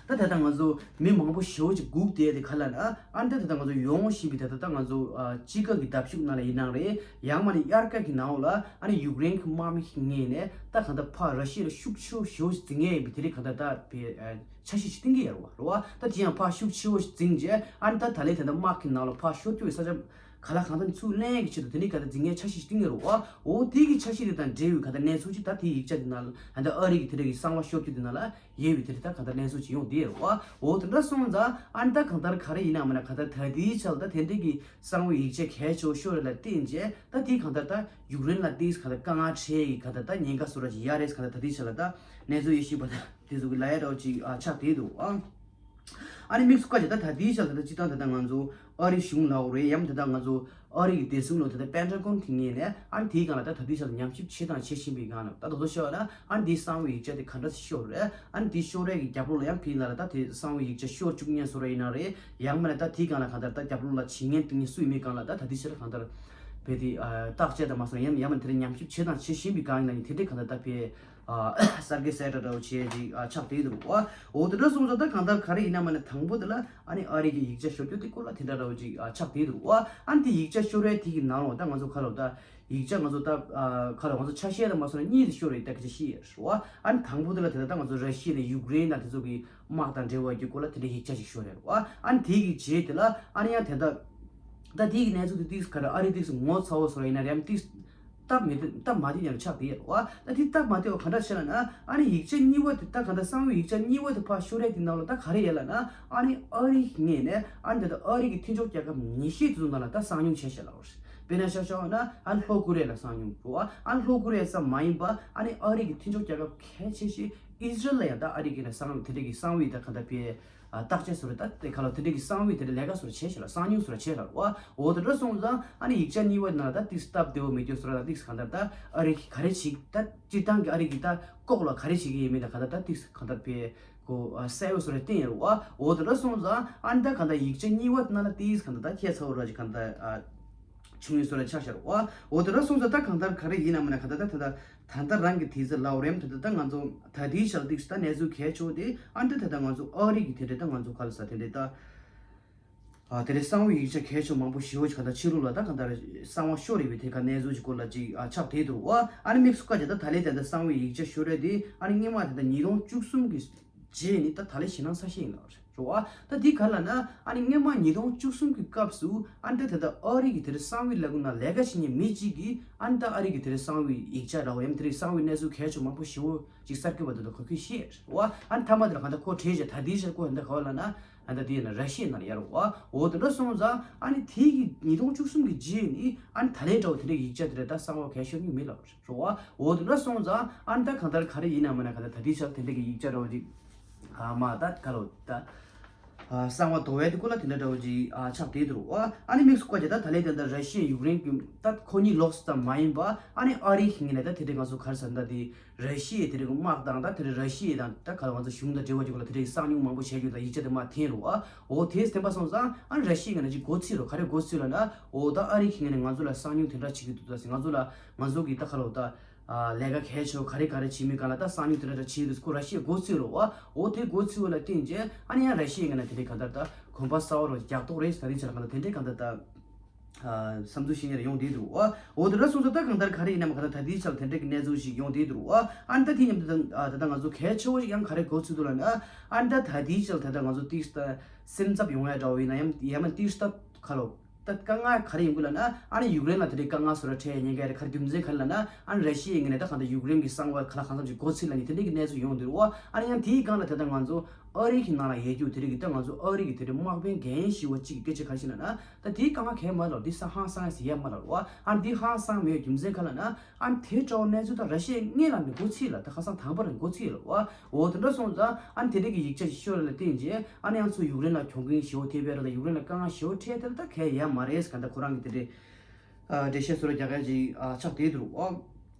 ད་ད་ལྟ་ང་ཚོ་མི་མང་པོ་ཞེ་པོ་ཅིག་སྒུག་བསྡད་དེ་ག་ལབ་ན། ཨ་ནི་ད་ད་ལྟ་ང་ཚོ་ཡོང་བཞིན་པའི་ད་ད་ལྟ་ང་ཚོ་ཨ་དཔྱིད་ཀ་གི་ཟླ་གཞུག་ནང་ལ་ཡིན་ནའང་རེད། ཡང་མིན་ན་དབྱར་ཁ་གི་ནང་ལ་ཨ་ནི་ཡུཀ་རེན་གྱི་དམག་མི་ཞིག་ངོས་ནས་ད་གང་ལྟར་ཕར་ར་ཤི་ཡ་ལ་ཤུགས་ཆེ་བོ་ཞེ་པོ་ཅིག་འཛིང་ཡས་ཡིན་པའི་དེ་རིགས་གང་ལྟར་ད་བའི་ཨ་འཆར་གཞི་ཞིག་བཏིང་གི་ཡོད་རེད་པ། རེད་པ། ད་དེ་ཡང་ཕར་ཤུགས་ཆེ་བོ་ཞིག་འཛིང་རྗེས་ཨ་ནི་ད་ད་ལན་དེ་འདྲ་དམག་གི་ནང་ལ་ཕར་ཤོར་རྒྱུ་ཡི་ས་ཆ་ག་ལ་གང་འཚམ་ཚུར་ལེན་གྱི་ཆེད་དུ་དེ་འདྲའི་ག་ད་འཛིང་ཡས་འཆར་གཞི་ཞིག་བཏིང་གི་རེད་པ། འོ་དེ་གི་འཆར་གཞི་དེ་དང་འབྲེལ་བའི་ག་ད་གནས་ཚུལ་ཅིག་ད་དེའི་ཡིག་ཆ་དེ་ནང་ལ་ད་ཨ་རི་གི་དེ་འདྲ་གི་གསང་བ་ཤོར་རྒྱུ་དེ་ནང་ལ་ཡོད་པའི་དེ་འདྲ་ད་ག་ད་གནས་ཚུལ་ཅིག་ཡོང་བསྡད་ཡོད་རེད་པ། འོ་དེ་འདྲ་སོང་ཙང་ཨ་ནི་ད་གང་ལྟར་ག་རེ་ཡིན་ནའང་མིན་ན་ག་ད་ད་ལྟའི་ཆར་ད་དེ་འདྲའི་གི་གསང་བའི་ཡིག་ཆ་གལ་ཆེ་བོ་ཤོར་རེད་ལ་བརྟེན་རྗེས་ད་དེ་གང་ལྟར་ད་ཡུཀ་རེན་ལ་དེ་ག་ད་དཀའ་ངལ་འཕྲད་ཡི་ག་ད་ད་ཉེན་ཁ་བཟོ་འདྲ་ཅིག་ཡོད་རེད། ག་ད་ད་ལྟའི་ཆར་ལ་ད་གནས་ཚུལ་ཡེ་ཤེས་པ་ད་དེ་ཚོ་གི་ལབ་ཡ་འདྲ་བོ་ཅིག་ཨ་ཆགས་བསྡད་འདུག་ཨང་། ཨ་ནི་དམིགས་སུ་བཀར་བྱས་ད་ད་ལྟའི་ཆར་ལ་ད་སྤྱིར་བཏང་ད་ལྟ་ང་ཚོ་ཨ་རི་གཞུང་ལབ་དགོས་རེད། ཡང་ད་ལྟ་ང་ཚོ་ཨ་རི་གི་བདེ་སྲུང་ལོ་ད་ལྟ་པེན་ཊ་གོན་གྱི་ངོས་ནས་ཨ་ནི་དེའི་སྒང་ལ་ད་ད་ལྟའི་ཆར་ལ་ཉམས་ཞིབ་བྱེད་དང་བྱེད་བཞིན་པའི་སྒང་ལ་ད་དོ་དོ་ཤོར་ན་ཨ་ནི་དེའི་གསང་བའི་ཡིག་ཆ་དེ་ག་འདྲ་ཞིག་ཤོར་རེད། ཨ་ནི་དེའི་ཤོར་རེད་ཀྱི་རྒྱབ་ལོགས་ལ་ཡང་ཕི་ལ་ལ་ད་དེ་གསང་བའི་ཡིག་ཆ་ཤོར་བཅུག་མཁན་བཟོ་འདྲ་ཡིན་ན་རེད། ཡང་མིན་ན་ད་དེའི་སྒང་ལ་གང་ལྟར་ད་རྒྱབ་ལོགས་ལ་བྱེད་མཁན་སྟེང་ནས་སུ་ཡིན་མིན་སྒང་ལ་ད་ད་ལྟའི་ཆར་གང་ལྟར་བས་དེ་བརྟག་དཔྱད་དང་མ་སོང་ཡང་ཡང་མིན་དེ་འདྲ་ཉམས་ཞིབ་བྱེད་དང་བྱེད་བཞིན་པའི་སྒང་ཡིན་ན་ཡང་དེ་འདྲའི་གང་ལྟར་ད་བས། ཨ་གསར་འགོད་གསལ་བསྒྲགས་འདྲ་བོ་བྱས་ཅིག་ཨ་ཆགས་བསྡད་འདུག་པ། འོ་དེ་འདྲ་སོང་ཙང་ད་གང་ལྟར་ག་རེ་ཡིན་ན་མིན་ན་དང་པོ་དེ་ལ་ཨ་ནི་ཨ་རི་གི་ཡིག་ཆ་ཤོར་རྒྱུ་དེ་སྐོར་ལ་དེ་འདྲ་འདྲ་བོ་ཅིག་ཨ་ཆགས་བསྡད་འདུག་པ། ཨ་ནི་དེ་ཡིག་ཆ་ཤོར་བའི་དེ་གི་ནང་ལོགས་ད་ང་ཚོ་ག་ལབ་ད་ཡིག་ཆ་ང་ཚོ་ད་ཨ་ག་ལབ་ང་ཚོ་ཆ་ཤས་དང་མ་སོང་ན་གཉིས་དེ་ཤོར་རེད་ད་གི་ཅིག་ཤེས་ཡོད་རེད་པ། ཨ་ནི་དང་པོ་དེ་ལ་དེ་ལྟ་ད་ང་ཚོ་ར་ཤི་ཡ་ནས་ཡུཀ་རེན་དང་དེ་ཚོ་གི་དམག་དང་འབྲེལ་བ་ཡོད་རྒྱུ་སྐོར་ལ་དེ་འདྲའི་ཡིག་ཆ་ཞིག་ཤོར་རེད་པ། ཨ་ནི་དེ་གི་རྗེས་དེ་ལ་ཨ་ནི་ཡང་དེ་ད་ད་དེ་གི་གནས་ཚུལ་དེ་ཏིག་ག་རེ་ཨ་རི་ཏིག་ངོ་ཚ་བོ་བཟོ་འདྲ་ཡིན་ན་རེད། ཨ་ནི་ཏིག་སྟབས་མི་བདེ་སྟབས་མ་བདེ་ཉམས་ཆགས་དེ་ཡོད་རེད་པ། ད་དེ་སྟབས་མ་བདེ་བ་ག་འདྲ་བྱས་ལབ་ན་ཨ་ནི་ཡིག་ཆ་གཉིས་པ་དེ་ད་ག་འདྲ་གསང་བའི་ཡིག་ཆ་གཉིས་པ་དེ་ཕར་ཤོར་རེད་དེ་ནང་ལ་ད་ག་རེ་ཡོད་ལབ་ན་ཨ་ནི་ཨ་རི་ངོས་ནས་ཨ་ནི་ད་ལྟ་ཨ་རི་གི་མཐུན་ཕྱོགས་རྒྱལ་ཁབ་ཉི་ཤུ་དེ་ཚོ་ནང་ལ་ད་གསང་མྱོང་བྱས་བཞག་ལབ་པ་རེད། དཔེར་ན་ཆ་བཞག་ན་ཨ་ནི་ལྷོ་ཀོ་རི་ཡ་ལ་གསང་མྱོང་རེད་པ། ཨ་ནི་ལྷོ་ཀོ་རི་ཡ་ཙམ་མ་ཡིན་པ་ཨ་ནི་ཨ་རི་གི་མཐུན་ཕྱོགས་རྒྱལ་ཁབ་གལ་ཆེ་ཤོས་ཨི་ཟི་རལ་ལ་ཡང་ད་ཨ་རི་གི་ནས་གསང་དེ་འདྲ་གི་གསང་བའི་ད་ག་འདྲ་བའི་ཨ་བརྟག་དཔྱད་བཟོ་འདྲ་ད་དེ་ག་ལ་དེ་འདྲ་གི་གསང་བའི་དེ་འདྲ་ལས་ཀ་བཟོ་འདྲ་བྱས་བཞག་ལ་གསང་མྱོང་བཟོ་འདྲ་བྱས་ལ་བ། འོ་དེ་འདྲ་སོང་ཙང་ཨ་ནི་ཡིག་ཆ་གཉིས་པ་ནང་ད་ཏིག་སྟབས་བདེ་བོ་མེད་རྒྱུ་བཟོ་འདྲ་ད་ཏིག་གང་ལྟར་ད་ཨ་རི་གི་ག་རེ་བྱེད་ད་སྤྱིར་བཏང་གི་ཨ་རི་གི་ད་ལྐོག་ལ་ག་རེ་བྱེད་ཀྱི་ཡོད་མེད་ད་ག་ལྟར་ད་ཏིག་གང་ལྟར་བའི་གོ་གསལ་བོ་བཟོ་འདྲ་བསྟན་ཡོད་རེད་བ། འོ་དེ་འདྲ་སོང་ཙང་ཨ་ནི་ད་གང་ལྟར་ཡིག་ཆ་གཉིས་པ་ནང་ལ་ཏིག་གང་ལྟར་ད་ཁྱད་མཚར་བོ་འདྲ་ཅིག་གང་ལྟར་ཨ། བྱུང་ཡོད་བཟོ་འདྲ་ཆགས་བཞག་རེད་བ། འོ་དེ་འདྲ་སོང་ཙང་ད་གང་ལྟར་ག་རེ་ཡིན་ན་མིན་ན་གང་ལྟར་ད་ད་ལྟ་ད་ལྟ་རང་གི་དུས་ཚོད་ལ་འོ་རེམ་ད་ལྟ་ད་ང་ཚོ་ད་ལྟའི་ཆར་འདུག་ད་གནས་ཚུལ་གལ་ཆེ་བོ་དེ་ཨ་འདྲ་ད་ལྟ་ང་ཚོ་ཨ་རི་གི་དེ་འདྲ་ད་ང་ཚོ་ག་ལ་ས་དེ་འདྲ་ད་ཨ་དེ་འདྲ་གསང་བའི་ཡིག་ཆ་གལ་ཆེ་བོ་མང་པོ་ཞེ་བོ་ཅིག་ག་ད་ཕྱི་ལོགས་ལ་ད་གང་ལྟར་གསང་བ་ཤོར་རེད་པའི་དེ་ག་གནས་ཚུལ་ཅིག་སྐོར་ལ་ཅིག་ཨ་ཆགས་བསྡད་འདུག་བ། ཨ་ནི་དམིགས་སུ་བཀར་བྱས་ད་ད་ལྟའི་ད་ལྟ་གསང་བའི་ཡིག་ཆ་ཤོར་རེད་དེ་ཨ་ནི་སྔོན་མ་ད་ལྟ་ཉིས་སྟོང་བཅུ་གསུམ་གི་རྗེས་ནི་ད་ད་ལན་ཞེད་སྣང་ཚ་ཤོས་ཡིན་ལབ་རེད་བ། ད་འདི་ག་ལབ་ན་ཨ་ནི་སྔོན་མ་ཉིས་སྟོང་བཅུ་གསུམ་གྱི་སྐབས་སུ་ཨ་ནི་ད་ད་ལྟ་ཨ་རི་གི་དེ་རིང་གསང་བའི་ལས་ཁུངས་ནང་ལས་ཀ་བྱེད་མཁན་མི་གཅིག་གིས་ཨ་ནི་ད་ཨ་རི་གི་དེ་རིང་གསང་བའི་ཡིག་ཆ་ར་བ་ཡང་དེ་རིང་གསང་བའི་གནས་ཚུལ་གལ་ཆེ་མང་པོ་ཞེ་བོ་ཅིག་གསར་འགོད་པ་དེ་ཚོ་ག་གིས་ཤེས་རེད་བ། ཨ་ནི་མཐའ་མ་དེ་ལ་གང་ལྟར་ཁོ་བྲོས་བྱས་ད་འདི་ཕྱིར་ཁོ་ད་ག་བ་ལབ་ན་ཨ་ནི་ད་འདི་ཡིན་ན་ར་ཤི་ཡའི་ནང་ལ་ཡར་བ། འོ་དེ་འདྲ་སོང་ཙང་ཨ་ནི་དེ་གི་ཉིས་སྟོང་བཅུ་གསུམ་གྱི་རྗེས་ནི་ཨ་ནི་ད་ལན་འདྲ་བོ་དེ་འདྲ་ཡིག་ཆ་དེ་འདྲ་ད་གསང་བ་གལ་ཤོར་མྱོང་མེད་ལབ་རེད། རེད་བ། འོ་དེ་འདྲ་སོང་ཙང་ཨ་ནི་ད་གང་ལྟར་ག་རེ་ཡིན་ན་མིན་ན་གང་ལྟར་ད་ལྟའི་ཆར་དེ་འདྲ་གི་ཡིག་ཆ་འདྲ་བོ་ཅིག་ཨ་མ་ད་ག་ལོ་ད་ གསང་བ་དོར་བའི་དེ་སྐོར་ལ་དེ་འདྲ་འདྲ་བོ་ཅིག་ཆགས་བསྡད་འདུག་རོ། ཨ་ནི་དམིགས་སུ་བཀར་བྱས་ད་ད་ལན་དེ་འདྲ་ར་ཤི་ཡ་ཡུཀ་རེན་གྱི་ད་ཁོ་གཉིས་ལོགས་སུ་ཙམ་མ་ཡིན་པ། ཨ་ནི་ཨ་རི་གི་ངོས་ནས་ད་དེ་འདྲའི་ང་ཚོ་ག་རེ་ཟེར་ན་ད་དེ་ར་ཤི་ཡའི་དེ་འདྲའི་དམག་དང་ད་དེ་འདྲའི་ར་ཤི་ཡ་དང་ད་ག་ལ་ང་ཚོ་གཞུང་དང་འབྲེལ་བ་ཅིག་ལ་དེ་འདྲའི་གསང་མྱུལ་མང་པོ་བྱས་ཡོད་ད་ཡིག་ཆ་དེ་མར་འཐེན་རོ། ཨ་འོ་དེ་འཐེན་པ་སོང་ཙང་ཨ་ནི་ར་ཤི་ཡའི་ངོས་ནས་ཅིག་མགོ་ཚོས་རོ། ག་རེ་མགོ་ཚོས་ལབ་ན། འོ་ད་ཨ་རི་གི་ངོས་ནས་ང་ཚོ་ལ་གསང་མྱུལ་དེ་འདྲ་བྱེད་ཀྱི་འདུག་ད་ཟེར། ང་ཚོ་ལ་ང་ཚོ་གི་ད་ག་ལ་འོ་ད། ཨ་ལས་ཀ་གལ་ཆེ་བ་ག་རེ་ག་རེ་བྱེད་མིན་ག་ལ་ད་གསང་མྱུལ་དེ་འདྲ་འདྲ་བྱེད་ཡོད་ཁོ་ར་ཤི་ཡའི་མགོ་ཚོས་རོ། ཨ་འོ་དེ་མགོ་ཚོས་པ་ལ་བརྟེན་བྱས་ཨ་ནི་ཡང་ར་ཤི་ཡའི་ངོས་ནས་དེ་འདྲའི་གང་ལྟར་ད་གོམ་པ་གསར་བ་རོ་རྒྱག་མདོག་རེད་ཟེར། ད་རེས་ཆ་ལ་གང་ལྟར་དེ་འདྲའི་གང་ལྟར་ད་ཨ་བསམ་ཚུལ་ཤེས་ཉེར་ཡོང་བསྡད་འདུག་རོ། འོ་དེ་འདྲ་སོང་ཙང་ད་གང་ལྟར་ག་རེ་ཡིན་ནའང་གང་ལྟར་ད་ལྟའི་ཆ་ལ་དེ་འདྲའི་གི་གནས་ཚུལ་ཞིག་ཡོང་བསྡད་འདུག་རོ། ཨ་ནི་ད་དེ་མཉམ་དུ་ད་ད་ལྟ་ང་ཚོ་གལ་ཆེ་བོ་ཞིག་ཡང་ག་རེ་མགོ་ཚོས་འདུག་ལབ་ན། ཨ་ནི་ད་ད་ལྟའི་ཆ་ལ་ད་ལྟ་ང་ཚོ་ཏིག་ད་སེམས་འཚབ་ཡོང་ཡ་འདྲ་བོ་ཡིན་ན་ཡང་ཡང་མིན་ཏིག་ད་ག་ལ། ད་དཀའ་ངལ་ག་རེ་ཡོང་གི་ལབ་ན། ཨ་ནི་ཡུཀ་རེན་ལ་དེ་འདྲའི་དཀའ་ངལ་བཟོ་འདྲ་འཕྲད་ཉེན་ཁ་རེད། ག་རེ་རྒྱུ་མཚན་ག་རེ་ལབ་ན། ཨ་ནི་ར་ཤི་ཡའི་ངོས་ནས་ད་གང་ལྟར་ཡུཀ་རེན་གྱི་གསང་བ་ག་ལ་གང་འཚམ་ཞིག་མགོ་ཚོས་ལབ་ནས་དེ་འདྲའི་གི་གནས་ཚུལ་ཡོང་འདུག་རོ། ཨ་ནི་ཡང་དེའི་སྒང་ལ་ད་ལྟ་ང་ཚོ་ཨ་རི་གི་ནང་ལ་ཡོད་རྒྱུ་དེ་འདྲའི་གི་ད་ང་ཚོ་ཨ་རི་གི་དེ་འདྲའི་དམག་དཔོན་འགན་ཞུ་བ་གཅིག་གི་སྐད་ཆ་ག་རེ་ཞིག་ལབ་ན། ད་དེའི་དཀའ་ངལ་གང་ཡང་མ་རེད་ལབ། འདི་ས་ཧང་སང་ཡ་ཟེར་ཡ་མ་རེད་རོ། ཨ་ནི་འདི་ཧང་སང་མེད་རྒྱུ་མཚན་ག་རེ་ལབ་ན། ཨ་ནི་དེ་འདྲ་བོ་གནས་ཚུལ་ད་ར་ཤི་ཡའི་སྔོན་ལ་ནས་མགོ་ཚོས་ལ་ད་ཁ་སང་དང་པོ་རང་མགོ་ཚོས་ལ་བ། འོ་དེ་འདྲ་སོང་ཙང་ཨ་ནི་དེ་འདྲ་གི་ཡིག་ཆ་ཞིག་ཤོར་ལ་བརྟེན་རྗེས་ཨ་ནི་ཡང་ཚུར་ཡུཀ་རེན་ལ་གྱོང་གུན་ཞེ་པོ་ཐེབས་པའི་ར་ད་ཡུཀ་རེན་ལ་དཀའ་ངལ་ཞེ་པོ་འཕྲད་དེ་ལ་ད་གལ་ཡ་མ་རེད་ཟེར། ག་ད་ཁོ་རང་གི་དེ་འདྲའི་འགྲེལ་བཤད་བཟོ་འདྲ་རྒྱག་ཡ་ཅིག་ཆགས་བསྡད་འདུག་རོ།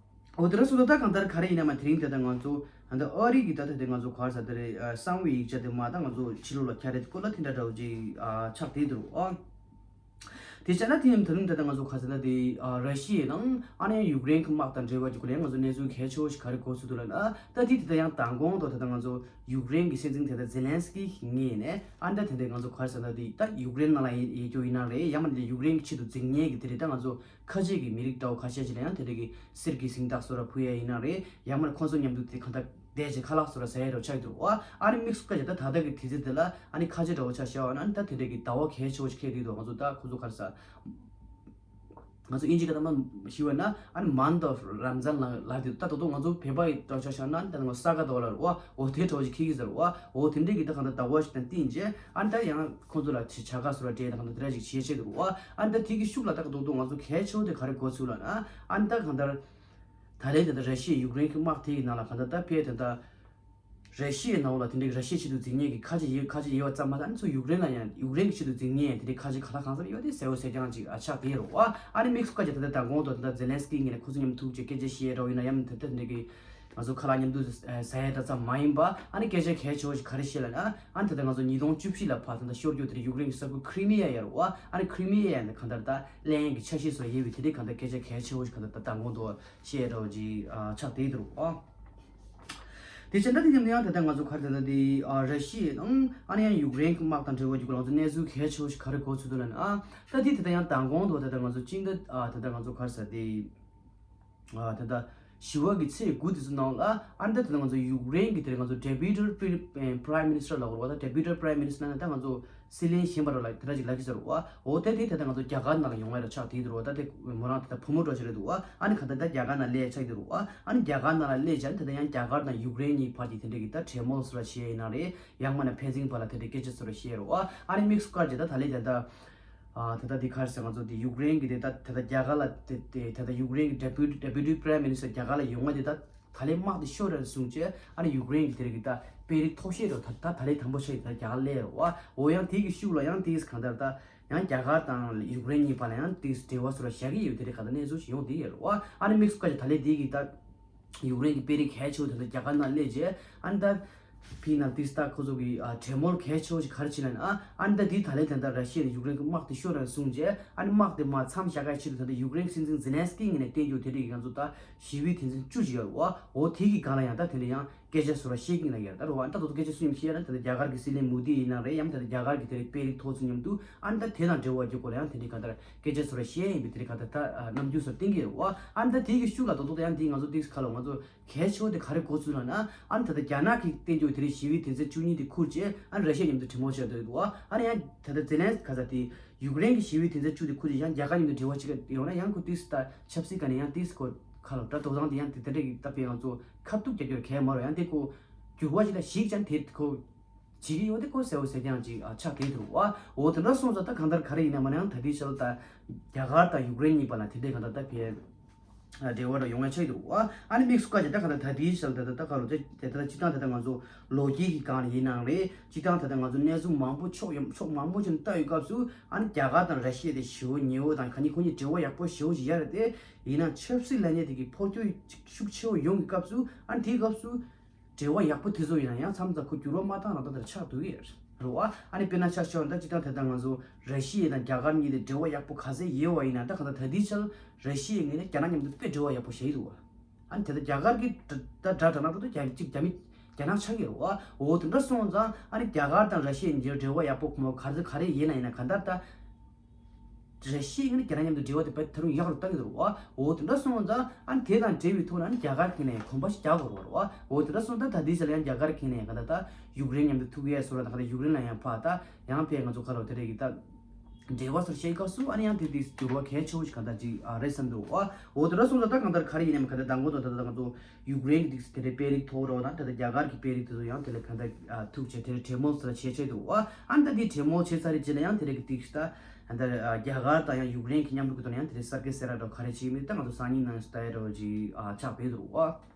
འོ་དེ་འདྲ་སོང་ཙང་ད་གང་ལྟར་ག་རེ་ཡིན་ན་མ་དེ་རིང་དེ་ད་ང་ཚོ་ད་ཨ་རི་གི་ད་ད་དེ་ང་ཚོ་ག་རེ་ཟེར་དེ་རེད། གསང་བའི་ཡིག་ཆ་དེ་མ་ད་ང་ཚོ་ཕྱི་ལོགས་ལ་ཁྱེར་ཡ་དེ་སྐོར་ལ་དེ་འདྲ་འདྲ་བོ་ཅིག་ཆགས་བསྡད་འདུག་རོ། དེ་བྱས་ན་དེ་ཡང་ད་རིང་ད་ལྟ་ང་ཚོ་ག་ཚོད་ན་དེ་ཨ་ར་ཤི་ཡ་དང་ཨ་ནི་ཡང་ཡུཀ་རེན་གྱི་དམག་དང་འབྲེལ་བ་གྱི་སྐོར་ལ་ཡང་ང་ཚོ་གནས་ཚུལ་གལ་ཆེ་བོ་ཞིག་ག་རེ་གོ་ཚུལ་འདུག་ལབ་ན། ད་དེ་དེ་ལྟ་ཡང་མདང་དགོང་དུ་ད་ལྟ་ང་ཚོ་ཡུཀ་རེན་གྱི་སྲིད་འཛིན་དེ་ལྟ་ཛེ་ལན་སི་ཀི་ངོས་ནས་ཨ་ད་དེ་འདྲ་ང་ཚོ་ག་རེ་ཟེར་ན་དེ་ད་ཡུཀ་རེན་ནང་ལ་ཡོད་རྒྱུ་ཡིན་ན་རེད། ཡང་མིན་ན་ཡུཀ་རེན་གྱི་ཆེད་དུ་འཛིང་ཉེན་གྱི་དེ་རེད། ད་ང་ཚོ་ཁ་ཆེ་གི་མི་རིགས་འདྲ་བོ་ཁ་ཤས་ཅིག་ལ་ཡང་དེ་འདྲ་གི་གསེར་གྱི་གཟེངས་རྟགས་བཟོ་འདྲ་ཕུལ་ཡ་ཡིན་ན་རེད། ཡང་མིན་ན་ཁོང་ཚོ་མཉམ་དུ་དེ་གང་ལྟར་བསྡད་བྱས་ཁ་ལག་བཟོ་འདྲ་ཟ་ཡ་འདྲ་བོ་ཆགས་འདུག་རོ། ཨ་ནི་དམིགས་སུ་བཀར་བྱས་ད་ད་ལྟ་གི་དུས་ཚོད་དེ་ལ་ཨ་ནི་ཁ་ཆེ་འདྲ་བོ་ཆ་བཞག་པ་ན་ཨ་ནི་ད་དེ་འདྲ་གི་ཟླ་བ་གལ་ཆེ་བོ་ཞིག་འཁེལ་བསྡད་འདུག་ང་ཚོ་ད་ཁོ་ཚོ་ག་རེ་ཟེར། ང་ཚོ་དབྱིན་ཇི་སྐད་ཐོག་ནས་ཞུས་པ་ན་ཨ་ནི་month of Ramzan ལ་ལབ་འདུག་ད་ད་དུང་ང་ཚོ་བོད་པ་ཡི་འདྲ་བོ་ཆ་བཞག་ན་ད་ང་ས་ག་ཟླ་བ་ལ་རེད་བ། འོ་དེ་འདྲ་བོ་ཞིག་འཁེལ་གྱི་ཟེར་བ། འོ་དེ་འདྲ་གི་ད་གང་ལྟར་ཟླ་བ་ཞིག་དང་བསྟུན་བྱས་ཨ་ནི་ད་ཡང་ཁོང་ཚོ་ལ་བྱ་དགའ་བཟོ་འདྲ་སྤྲད་དང་གང་ལྟར་དེ་འདྲ་ཞིག་བྱེད་བྱེད་འདུག་བ། ཨ་ནི་ད་དེ་གི་ཤུགས་ལ་ད་ག་ད་དུང་ང་ཚོ་གལ་ཆེ་བོ་དེ་ག་རེ་གོ་ཚུལ་ལབ་ན། ཨ་ནི་ད་གང་ལྟར་ད་ལན་དེ་ད་ར་ཤི་ཡ་ཡུཀ་རེན་གྱི་དམག་དེ་ཡི་ནང་ལ་གང་ལྟར་ད་ཕལ་དེ་ད། ར་ཤི་ཡའི་ནང་ལ་དེ་འདྲའི་ར་ཤི་ཡའི་ཆེད་དུ་འཛིང་ཉེན་གྱི་ཁ་ཆེ་ཡོད། ཁ་ཆེ་ཡོད་པ་ཙམ་མ་ཟད་ཨ་ནི་ཚུར་ཡུཀ་རེན་ལ་ཡང་ཡུཀ་རེན་གྱི་ཆེད་དུ་འཛིང་ཉེན་དེ་འདྲའི་ཁ་ཆེ་ག་ལ་གང་འཚམ་ཡོད་དེ་གསལ་བོ་གསལ་རྐྱང་ཅིག་ཨ་ཆགས་བསྡད་ཡོད་རེད་བ། ཨ་ནི་དམིགས་སུ་བཀར་བྱས་ད་ལྟ་མདང་དགོང་དུ་ད་ལྟ་ཛེ་ལན་སི་ཀི་ངོས་ནས་ཁོ་ཚོ་མཉམ་ཐུག་བྱས་སྐད་ཆ་བཤད་འདྲ་བོ་ཡིན་ན་ཡང་ད་ལྟ་དེ་འདྲའི་གི་ང་ཚོ་ཁ་ལག་མཉམ་དུ་ཟ་ཡ་འདྲ་ཙམ་མ་ཡིན་པ། ཨ་ནི་སྐད་ཆ་གལ་ཆེ་བོ་ཞིག་ག་རེ་བཤད་ལབ་ན། ཨ་ནི་ད་ལྟ་ང་ཚོ་ཉིས་སྟོང་བཅུ་བཞི་ལ་ཕར་ད་ལྟ་ཤོར་རྒྱུ་དེ་རེད། ཡུཀ་རེན་གྱི་ས་ཁུལ་ཁི་རི་མི་ཡ་ཡ་རེད་བ། ཨ་ནི་ཁི་རི་མི་ཡ་ཡ་ནི་གང་ལྟར་ད་ལེན་གྱི་འཆར་གཞི་བཟོ་ཡ་ཡོད་པའི་དེ་འདྲའི་གང་ལྟར་སྐད་ཆ་གལ་ཆེ་བོ་ཞིག་གང་ལྟར་ད་མདང་དགོང་དུ་བཤད་འདྲ་བོ་ཅིག་ཨ་ཆགས་བསྡད་འདུག་ཨ། དེ་བྱས་ན་དེ་ཡིན་ན་ཡང་ད་ལྟ་ང་ཚོ་ག་རེ་ད་ལྟ་དེ་ཨ་ར་ཤི་ཡ་དང་ཨ་ནི་ཡང་ཡུཀ་རེན་གྱི་དམག་དང་འབྲེལ་བ་ཡོད་པ་ང་ཚོ་གནས་ཚུལ་གལ་ཆེ་བོ་ཞིག་ག་རེ་གོ་ཚུལ་འདུག་ལབ་ན། ཨ་ད་དེ་ད་ལྟ་ཡང་མདང་དགོང་དུ་ད་ལྟ་ང་ཚོ་སྤྱི་ཟླ་ཨ་ད་ལྟ་ང་ཚོ་ག་རེ་ཟེར་དེ་ཨ་ད་ལྟ་བཞི་པ་གི་ཚེས་དགུ་དེ་ཚོ་ནང་ལ་ཨ་ནི་ད་ད་ལྟ་ང་ཚོ་ཡུཀ་རེན་གྱི་དེ་ང་ཚོ་Deputy Prime Minister ལབ་དགོས་རེད་བ། ད་Deputy Prime Minister ལབ་ན་ད་ང་ཚོ་སྲིད་བློན་གཞན་པ་ར་ལ་དེ་འདྲ་ཅིག་ལབ་ཀྱི་ཟེར་བ། འོ་དེ་དེ་ད་ལྟ་ང་ཚོ་རྒྱ་གར་ནང་ལ་ཡོང་བ་ར་ཆགས་བསྡད་འདུག་ར་བ། ད་དེ་མོ་རང་དེ་ད་བུ་མོ་འདྲ་ཅིག་རེད་འདུག་བ། ཨ་ནི་ག་ད་ད་རྒྱ་གར་ནང་སླེབས་ཆགས་ཀྱི་འདུག་ར་བ། ཨ་ནི་རྒྱ་གར་ནང་ལ་སླེབས་བྱས་ནས་ད་ལྟ་ཡང་རྒྱ་གར་དང་ཡུཀ་རེན་གཉིས་བར་གྱི་དེ་འདྲ་གི་ད་གྲོས་མོལ་བཟོ་འདྲ་བྱས་ཡིན་ན་རེད། ཡང་མིན་ན་ཕན་ཚུན་བར་ལ་དེ་འདྲའི་སྐད་ཆ་བཟོ་འདྲ་བཤད་རོགས། ཨ་ནི་དམིགས་སུ་བཀར་བྱས་ད་ད་ལན་དེ་ད་ཨ་ད་ལྟ་འདི་ག་རེ་ཟེར། ང་ཚོ་འདི་ཡུཀ་རེན་གྱི་དེ་ད་ད་ལྟ་རྒྱ་གར་ལ་དེ་དེ་ད་ལྟ་ཡུཀ་རེན་གྱི་Deputy Deputy Prime Minister རྒྱ་གར་ལ་ཡོང་བ་དེ་ད་ད་ལན་དམག་དེ་ཤོར་རེད་གསུངས་བྱས། ཨ་ནི་ཡུཀ་རེན་གྱི་དེ་རིགས་ཀྱི་ད་དཔོན་རིགས་མཐོ་ཤོས་རེད། ད་ད་ད་ལན་དང་པོ་ཆགས་ཡིན་ད་རྒྱ་གར་སླེབས་རོགས། ཨ་འོ་ཡང་དེ་གི་ཤུགས་ལ་ཡང་དེ་གང་ལྟར་ད་ཡང་རྒྱ་གར་དང་ཡུཀ་རེན་གཉིས་བར་ལ་ཡང་དེ་འབྲེལ་བ་བཟོ་འདྲ་བཞག་གི་ཡོད། དེ་རིགས་ག་ད་གནས་ཚུལ་ཞིག་ཡོང་བསྡད་ཡོད་རོགས། ཨ་ནི་དམིགས་སུ་བཀར་བྱས་ད་ལན་དེ་གི་ད། ཡུཀ་རེན་གྱི་དཔོན་རིགས་གལ་ཆེ་བོ་དེ་ཚོ་རྒྱ་གར་ནང་སླེབས་རྗེས་ཨ་ནི་ད་ཕི་ནང་ཏིས་ད་ཁོ་ཚོ་གི་ཨ་གྲོས་མོལ་གལ་ཆེ་བོ་ཞིག་ག་རེ་བྱས་ན་ཨ་ནི་ད་འདི་ད་ལན་དེ་འདྲ་ར་ཤི་ཡ་ནས་ཡུཀ་རེན་གྱི་དམག་དེ་ཤོར་ར་གསུངས་རྗེས་ཨ་ནི་དམག་དེ་མར་མཚམས་བཞག་ག་ཆེད་དུ་ད་ལྟ་ཡུཀ་རེན་གྱི་སྲིད་འཛིན་ཛེ་ལན་སི་ཀི་ངོས་ནས་བསྟན་རྒྱུ་དེ་འདྲ་གི་ང་ཚོ་ད་ཞི་བའི་དོན་ཚན་བཅུ་ཞིག་ཡོད་རེད་བ། འོ་དེ་གི་སྒང་ལ་ཡང་ད་དེ་འདྲ་ཡང་སྐད་ཆ་བཟོ་འདྲ་བཤད་ཀྱིན་ལ་ཡོད་རེད། ད་རོ་བ་ཨ་ནི་ད་དོ་དོ་སྐད་ཆ་སུ་ཡིན་བཤད་ན་ད་ལྟ་རྒྱ་གར་གྱི་སྲིད་བློན་མོ་དི་ཡིན་ན་རེད། ཡང་ད་ལྟ་རྒྱ་གར་གྱི་དེ་འདྲའི་དཔོན་རིགས་མཐོ་ཚོ་མཉམ་དུ་ཨ་ནི་ད་དེ་དང་འབྲེལ་བ་རྒྱུ་སྐོར་ལ་ཡང་དེ་འདྲའི་གང་ལྟར་སྐད་ཆ་བཟོ་འདྲ་བཤད་ཡིན་པའི་དེ་འདྲའི་གང་ལྟར་ད་རྣམ་འགྱུར་སོགས་བསྟན་གྱི་ཡོད་རེད་བ། ཨ་ནི་ད་དེ་གི་ཤུགས་ལ་དོ་དོ་ད་ཡང་དེ་ང་ཚོ་ཏིས་ཁ་ལོ་ང་ཚོ་གལ་ཆེ་བོ་དེ་ག་རེ་གོ་ཚུལ་ལབ་ན། ཨ་ནི་ད་ལྟ་རྒྱ་ནག་གིས་བསྟན་རྒྱུ་དེ་རིང་ཞི་བའི་དོན་ཚན་བཅུ་གཉིས་དེ་ཁུར་བྱས་ཨ་ནི་ར་ཤི་ཡ་མཉམ་དུ་གྲོས་མོལ་བྱས་འདུག་བ། ཨ་ནི་ཡང་ད་ལྟ་ཛེ་ལན་ག་ས་དེ་ཡུཀ་རེན་གྱི་ཞི་བའི་དོན་ཚན་བཅུ་དེ་ཁུར་བྱས་ཡང་རྒྱ་གར་མཉམ་དུ་འབྲེལ་བ་བྱེད་ཀྱི་ཡོང་ན་ཡང་ཁོ་ཏིས་ད་ཆབ་སྲིད་ག་ནས་ཡང་ཏིས་ཁོ་ཁ་ལོ་ད་དོ་དང་དེ་ཡང་དེ་ད་འདྲ་གི་ད་དཔེ་ང་ཚོ་ཁ་ཐུག་རྒྱག་རྒྱུར་གལ་མ་རོ། ཡང་དེ་ཁོ་འགྱུར་བ་ཞིག་ལ་གཞིགས་ཀྱང་དེ་ཁོ་བྱེད་ཀྱི་ཡོད་དེ་ཁོ་གསལ་བོ་གསལ་རྐྱང་ཅིག་ཨ་ཆགས་བསྡད་འདུག་བ། འོ་དེ་འདྲ་སོང་ཙང་ད་གང་ལྟར་ག་རེ་ཡིན་ན་མ་ན་ཡང་ད་ལྟའི་ཆར་ད་རྒྱ་གར་དང་ཡུཀ་རེན་གཉིས་བར་ལ་དེ་འདྲའི་གང་ལྟར་ད་ཕན་ འབྲེལ་བ་ར་ཡོང་ཡ་ཆགས་འདུག་ཨ། ཨ་ནི་དམིགས་སུ་བཀར་བྱས་ད་ག་ད་ད་དེའི་ཞལ་ད་ད་ད་ག་རུ་དེ་དེ་ད་སྤྱིར་བཏང་ད་ད་ང་ཚོ་ལོ་རྒྱུས་ཀྱི་སྒང་ལ་ཡིན་ནའང་རེད། སྤྱིར་བཏང་ད་ད་ང་ཚོ་གནས་ཚུལ་མང་པོ་ཕྱོགས་ཡོང་ཕྱོགས་མང་པོ་ཅིག་ལྟ་ཡི་སྐབས་སུ་ཨ་ནི་རྒྱ་གར་དང་ར་ཤི་ཡ་དེ་ཞེ་པོ་ཉེ་བོ་དང་ག་ནི་ཁོ་གཉིས་འབྲེལ་བ་ཡག་པོ་ཞེ་པོ་ཅིག་ཡོད་རེད་དེ། ཡིན་ནའང་ཆབ་སྲིད་ལབ་མཁན་དེ་གི་འཕོ་འགྱུར་ཤུགས་ཆེ་བོ་ཡོང་གི་སྐབས་སུ་ཨ་ནི་དེའི་སྐབས་སུ། འབྲེལ་བ་ཡག་པོ་དེ་ཚོ་ཡིན་ན་ཡང་མཚམས་མཚམས་ཁོ་འགྱུར་བ་མ་བཏང་ན་ད་ལྟ་ཆགས་འདུག་གི་རེད་བ། ཨ་ནི་དཔེར་ན་ཆ་བཞག་ན་ད་སྤྱིར་བཏང་དེ་ལྟར་ང་ཚོ་ར་ཤི་ཡ་དང་རྒྱ་གར་གཉིས་དེ་འབྲེལ་བ་ཡག་པོ་ག་ཚད་ཡོད་པ་ཡིན་ན་ད་ག་ད་ད་ལྟའི་ཆར་ར་ཤི་ཡའི་ངོས་ནས་རྒྱ་ནག་མཉམ་དུ་དཔེ་འབྲེལ་བ་ཡག་པོ་བྱས་འདུག་བ། ཨ་ནི་དེ་ལྟར་རྒྱ་གར་གྱི་ད་དགྲ་དགྲ་ནག་འགྲོ་དུས་རྒྱ་གཅིག་རྒྱ་མི་རྒྱ་ནག་ཆགས་ཀྱི་རེད་བ། འོ་དེ་འདྲ་སོང་ཙང་ཨ་ནི་རྒྱ་གར་དང་ར་ཤི་ཡའི་འབྲེལ་བ་ཡག་པོ་ཁོ་ག་ཚོད་ག་རེ་ཡིན་ན་ཡིན་ན་ག་ད་ད། ར་ཤི་ཡ་ནི་རྒྱ་ནག་མཉམ་དུ་འབྲེལ་བ་དེ་བས་ད་རུང་ཡག་རུ་བཏང་གི་འདུག་བ། འོ་དེ་འདྲ་སོང་ཙང་ཨ་ནི་དེ་དང་འབྲེལ་བའི་ཐོག་ནས་ཨ་ནི་རྒྱ་གར་གྱི་ནས་གོམ་པ་ཞིག་རྒྱག་དགོས་རེད་བ། འོ་དེ་འདྲ་སོང་ཙང་ད་དེའི་ཆ་ལ་ཡང་རྒྱ་གར་གྱི་ནས་ག་ད་ད་ཡུཀ་རེན་མཉམ་དུ་ཐུག་ཡས་བཟོ་འདྲ་དང་ག་ད་ཡུཀ་རེན་ལ་ཡང་ཕར་ད་ཡང་ཕར་ང་ཚོ་ག་ལ་དེ་རེད་གི་ད་འབྲེལ་བ་སོར་བཤད་སྐབས་སུ་ཨ་ནི་ཡང་དེ་དེ་འགྱུར་བ་གལ་ཆེ་བོ་ཞིག་ག་ད་ཅིག་ཨ་རེད་བསམ་འདུག་བ། འོ་དེ་འདྲ་སོང་ཙང་ད་གང་ལྟར་ག་རེ་ཡིན་ནའི་མ་ག་ད་མདང་དགོང་དང་ད་ད་ང་ཚོ་ཡུཀ་རེན་གྱི་དེ་རེད་དཔོན་རིགས་ཐོག་རོགས་དང་ད་ད་རྒྱ་གར་གྱི་དཔོན་རིགས་དེ་ཚོ་ཡང་དེ་ལ་ག་ད་ཐུག་བྱས་དེ་རེད་གྲོས་མོལ་སོར་བྱས་བྱས་འདུག་བ། ཨ་ནི་ད་དེ་གྲོས་མོལ་བྱས་ཚར་རེད་ཅེ་ན་ཡང་དེ་རེད་གི་ཏིག་ད། ཨ་ནི་ད་རྒྱ་གར་དང་ཡང་ཡུཀ་རེན་གྱི་མཉམ་རུབ་ཀྱི་ཐོག་ནས་ཡང་དེ་རིང་གསར་འགྱུར་གསལ་བསྒྲགས་འདྲ་བོ་ག་རེ་བྱེད་ཀྱི་མིན་ད་ང་ཚོ་སང་ཉིན་ནང་ལྟ་ཡ་འདྲ་བོ་ཅིག་ཨ་ཆགས་བསྡད་འདུག་བ།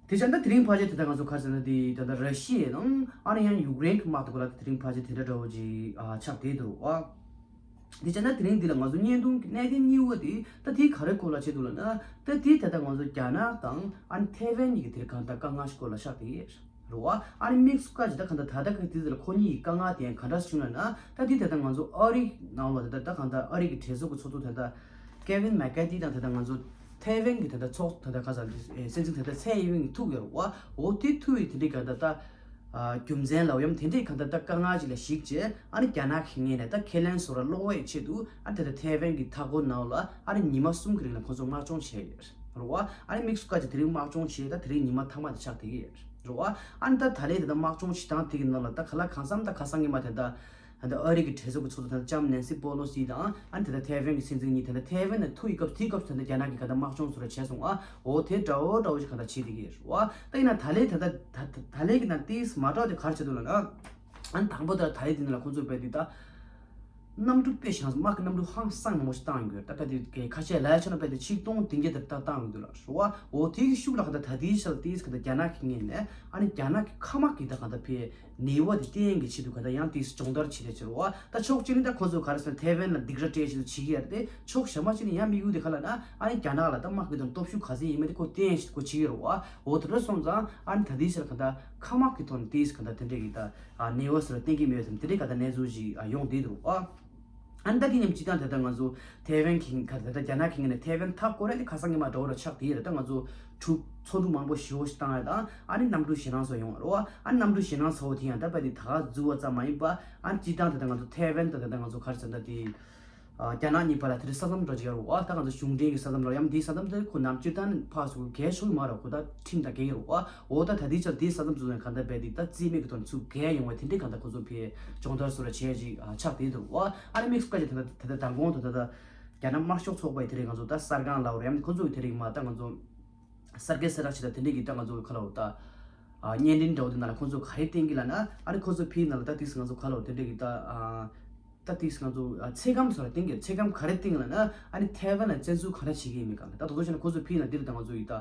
དེ་བྱས་ན་ད་དེ་རིང་ཕལ་ཆེར་དེ་ལྟར་ང་ཚོ་ག་རེ་ཟེར་ན་དེ་ད་ལྟ་ར་ཤི་ཡ་དང་ཨ་ནི་ཡང་ཡུཀ་རེན་གྱི་དམག་དེ་སྐོར་ལ་ད་དེ་རིང་ཕལ་ཆེར་དེ་འདྲ་འདྲ་བོ་ཅིག་ཨ་ཆགས་བསྡད་འདུག་བ། དེ་བྱས་ན་དེ་རིང་འདི་ལ་ང་ཚོ་བརྙན་ཐུང་གི་གནད་དོན་གཉིས་པ་དེ་ད་དེ་ག་རེ་སྐོར་ལ་བྱེད་འདུག་ལབ་ན་ད་དེ་ད་ལྟ་ང་ཚོ་རྒྱ་ནག་དང་ཨ་ནི་ཐའེ་ཝན་གཉིས་ཀྱི་དེ་རིང་གང་ལྟར་དཀའ་ངལ་ཞིག་སྐོར་ལ་ཆགས་བསྡད་ཡོད་རེད། རེད་བ། ཨ་ནི་དམིགས་སུ་བཀར་ཅིག་ད་ག་འདྲ་ད་ལྟ་གི་དུས་ཚོད་ལ་ཁོ་གཉིས་ཀྱི་དཀའ་ངལ་དེ་ཡང་ག་འདྲ་བྱུང་ལབ་ན། ད་དེ་ད་ལྟ་ང་ཚོ་ཨ་རི་ནང་ལ་ད་ལྟ་ད་ག་འདྲ་ཨ་རི་གི་གྲོས་ཚོགས་ཀྱི་ཚོགས་གཙོ་ད་ལྟ་ཀེ་ཝིན་མེག་ཀ་ཐི་དང་ད་ལྟ་ང་ཚོ་ཐའེ་ཝན་གྱི་ད་ལྟ་ཚོགས་ད་ལྟ་ག་ས་སྲིད་འཛིན་ད་ལྟ་ཚའེ་ཡིན་ཝེན་ཐུག་ཡོད་རེད་བ། འོ་དེ་ཐུག་ཡོད་དེ་འདྲའི་ག་འདྲ་ད་རྒྱུ་མཚན་ལ་འོ་ཡང་དེ་འདྲའི་ག་འདྲ་ད་དཀའ་ངལ་ཅིག་ལ་གཞིགས་བྱས་ཨ་ནི་རྒྱ་ནག་གི་ངོས་ནས་ད་ཁས་ལེན་བཟོ་འདྲ་སློག་པའི་ཆེད་དུ་ཨ་ནི་ད་ལྟ་ཐའེ་ཝན་གྱི་མཐའ་འཁོར་ནང་ལ་ཨ་ནི་ཉི་མ་གསུམ་གྱི་རིང་ལ་ཁོང་ཚོ་དམག་སྦྱོང་བྱས་ཡོད་རེད་བ། ཨ་ནི་དམིགས་སུ་བཀར་ཅིག་དེ་རིང་དམག་སྦྱོང་བྱས་ད་དེ་རིང་ཉི་མ་མཐའ་མ་དེ་ཆགས་བསྡད་ཀྱི་ཡོད་རེད། རེད་བ། ཨ་ནི་ད་ད་ལན་དེ་ད་དམག་སྦྱོང་བྱེད་སྟངས་དེ་གི་ནང་ལ་ད་ག་ལ་གང་འཚམ་ད་ཁ་སང་ཉི་མ་དེ་ད་ད་ཨ་རི་གི་གྲོས་ཚོགས་ཀྱི་ཚོགས་གཙོ་ད་ལྕམ་ནན་སི་པོ་ལོ་སི་དང་ཨ་ནི་དེ་ད་ཐའེ་ཝན་གྱི་སྲིད་འཛིན་གཉིས་དེ་ད་ཐའེ་ཝན་ནས་ཐུག་ཡི་སྐབས་དེའི་སྐབས་སུ་ད་ད་རྒྱ་ནག་གི་ག་ད་དམག་སྦྱོང་ཚོ་ར་བྱས་སོང་ཨ། འོ་དེ་འདྲ་བོ་འདྲ་བོ་ཞིག་ག་ད་བྱེད་བསྡད་ཀྱི་རེད་བ། ད་ཡིན་ན་ད་ལན་ད་ད་ད་ད་ལན་གྱི་ནང་ཏིས་མ་འདྲ་བ་དེ་ག་རེ་བྱེད་འདུག་ལབ་ན། ཨ་ནི་དང་པོ་ད་ད་ལན་དེ་ནང་ལ་ཁོང་ཚོས་དཔེ་དེ་ད། གནམ་གྲུ་དཔེ་ཞང་དམག་གི་གནམ་གྲུ་ཧང་སང་མང་པོ་ཞིག་བཏང་ཡོད། ད་དཔེ་དེ་ཁ་ཤས་ལ་ཆ་ན་དཔེ་དེ་ཆིག་སྟོང་བདུན་བརྒྱ་དེ་ད་བཏང་ཡོད་འདུག་ལ་རེད་བ། འོ་དེ་གི་ཤུགས་ལ་ག་ད་ད་དེའི་ཆར་དེས་ག་ད་རྒྱ་ནག་གི་ངོས་ནས་ཨ་ནི་རྒྱ་ནག་གི་མཁའ་དམག་གི་ད་ག་ད་ཕའི་ནུས་པ་དེ་བརྟན་གི་ཆེད་དུ་ག་ད་ཡང་དེས་སྦྱོང་བརྡར་བྱེད་རེད་ཟེར་བ། ད་ཕྱོགས་གཅིག་ནས་ད་ཁོ་ཚོ་ག་རེ་ཟེར་ན་ཐའེ་ཝན་ལ་སྡིགས་ར་སྤྲད་ཆེད་དུ་བྱེད་ཀྱི་ཡ་རེད་དེ་ཕྱོགས་གཞན་པ་གཅིག་ནས་ཡང་དམིགས་ཡུལ་དེ་ག་ལབ་ན་ཨ་ནི་རྒྱ་ནག་ལ་ད་དམག་གི་དང་སྟོབས་ཤུགས་ག་ཚད་ཡིན་མིན་དེ་ཁོ་བརྟན་ཆེད་དུ་ཁོ་བྱེད་ཀྱི་རེད་བ། འོ་དེ་འདྲ་སོང་ཙང་ཨ་ནི་ད་དེའི་ཆར་ག་ད་མཁའ་དམག་གི་ཐོག་ནས་དེས་ག་ད་དེ་འདྲས་ཀྱི་ད། ནུས་པ་སོགས་ལ་བརྟེན་གྱི་མེད་ཟེར་དེ་འདྲའི་ག་ད་གནས་ཚུལ་ཞིག་ཡོང་བསྡད་འདུག་ཨ། ཨ་ནི་ད་དེ་མཉམ་སྤྱི་བཏང་དེ་ལྟར་ང་ཚོ་ཐའེ་ཝན་གྱི་ག་ད་ལྟ་རྒྱ་ནག་གི་ངོས་ནས་ཐའེ་ཝན་མཐའ་སྐོར་ལ་ནི་ཁ་སང་ཉི་མ་འགྲོ་བ་ཆགས་དེ་རེད། ད་ང་ཚོ་གྲུ་ཚོགས་འདུ་མང་པོ་ཞེ་པོ་ཞིག་བཏང་ཡ་དང་ཨ་ནི་གནམ་གྲུ་ཞེད་སྣང་ཚོ་ཡོང་བ་རེད་བ། ཨ་ནི་གནམ་གྲུ་ཞེད་སྣང་ཚོ་དེ་ཡང་ད་པ་དེ་ད་ག་རྫུ་བ་ཙམ་མ་ཡིན་པ་ཨ་ནི་སྤྱི་བཏང་དེ་ལྟར་ང་ཚོ་ཐའེ་ཝན་དང་དེ་ལྟར་ང་ཚོ་ག་རེ་ཟེར་ན་དེ། རྒྱ་ནག་གཉིས་བར་ལ་དེ་འདྲའི་ས་མཚམས་འདྲ་ཅིག་ཡོད་རེད་བ། ད་ང་ཚོ་གཞུང་འབྲེལ་གྱི་ས་མཚམས་ལ་ཡང་དེའི་ས་མཚམས་དེ་ཁོ་ནམ་སྤྱིར་བཏང་ཕར་ཚུར་གས་ཤོར་གྱི་མ་རེད། ཁོ་ད་ཁྲིམས་དང་འགལ་གྱི་རེད་བ། འོ་ད་ད་ལྟའི་ཆར་དེའི་ས་མཚམས་ཚོ་ཡང་གང་ལྟར་རྦད་དེ་ད་རྩིས་མེད་ཀྱི་ཐོག་ནས་ཚུར་གས་ཡོང་བའི་དེ་འདྲའི་གང་ལྟར་ཁོ་ཚོ་ཕའི་སྦྱོང་བརྡར་བཟོ་འདྲ་བྱས་ཅིག་ཆགས་བསྡད་འདུག་བ། ཨ་ནི་དམིགས་སུ་བཀར་ཅིག་ད་ལྟ་ད་ལྟ་མདང་དགོང་དུ་ད་ལྟ་རྒྱ་ནག་དམར་ཤོག་ཚོགས་པ་ཡི་དེ་རིང་ང་ཚོ་ད་གསར་ཁང་ལབ་རེད་ཡང་ཁོ་ཚོ་ཡི་དེ་རིང་མ་ད་ང་ཚོ་གསར་འགྱུར་གསལ་བསྒྲགས་བྱེད་ད་དེ་འདྲའི་གི་ད་ང་ཚོ་ག་ལབ་ད། བརྙན་འཕྲིན་འདྲ་བོ་དེ་ནང་ལ་ཁོ་ཚོ་ག་རེ་བསྟན་གྱི་ལབ་ན་ཨ་ནི་ཁོ་ཚོ་ཕའི་ནང་ལ་ད་དེ་ང་ཚོ་ག་ལབ་དེ་འདྲའི་གི་ད། ད་ཏིས་ང་ཚོ་ཚེ་སྐམ་སོགས་ལ་བསྟན་གྱི་ཚེ་སྐམ་ག་རེ་བསྟན་གྱི་ལབ་ན་ཨ་ནི་ཐའེ་ཝན་ལ་བཙན་འཛུལ་ག་རེ་བྱེད་ཀྱི་ཡིན་མིན་གང་ལ་ད་དོ་དོ་བྱས་ན་ཁོ་ཚོ་ཕི་ན་འདིར་ད་ང་ཚོ་ཡི་ད་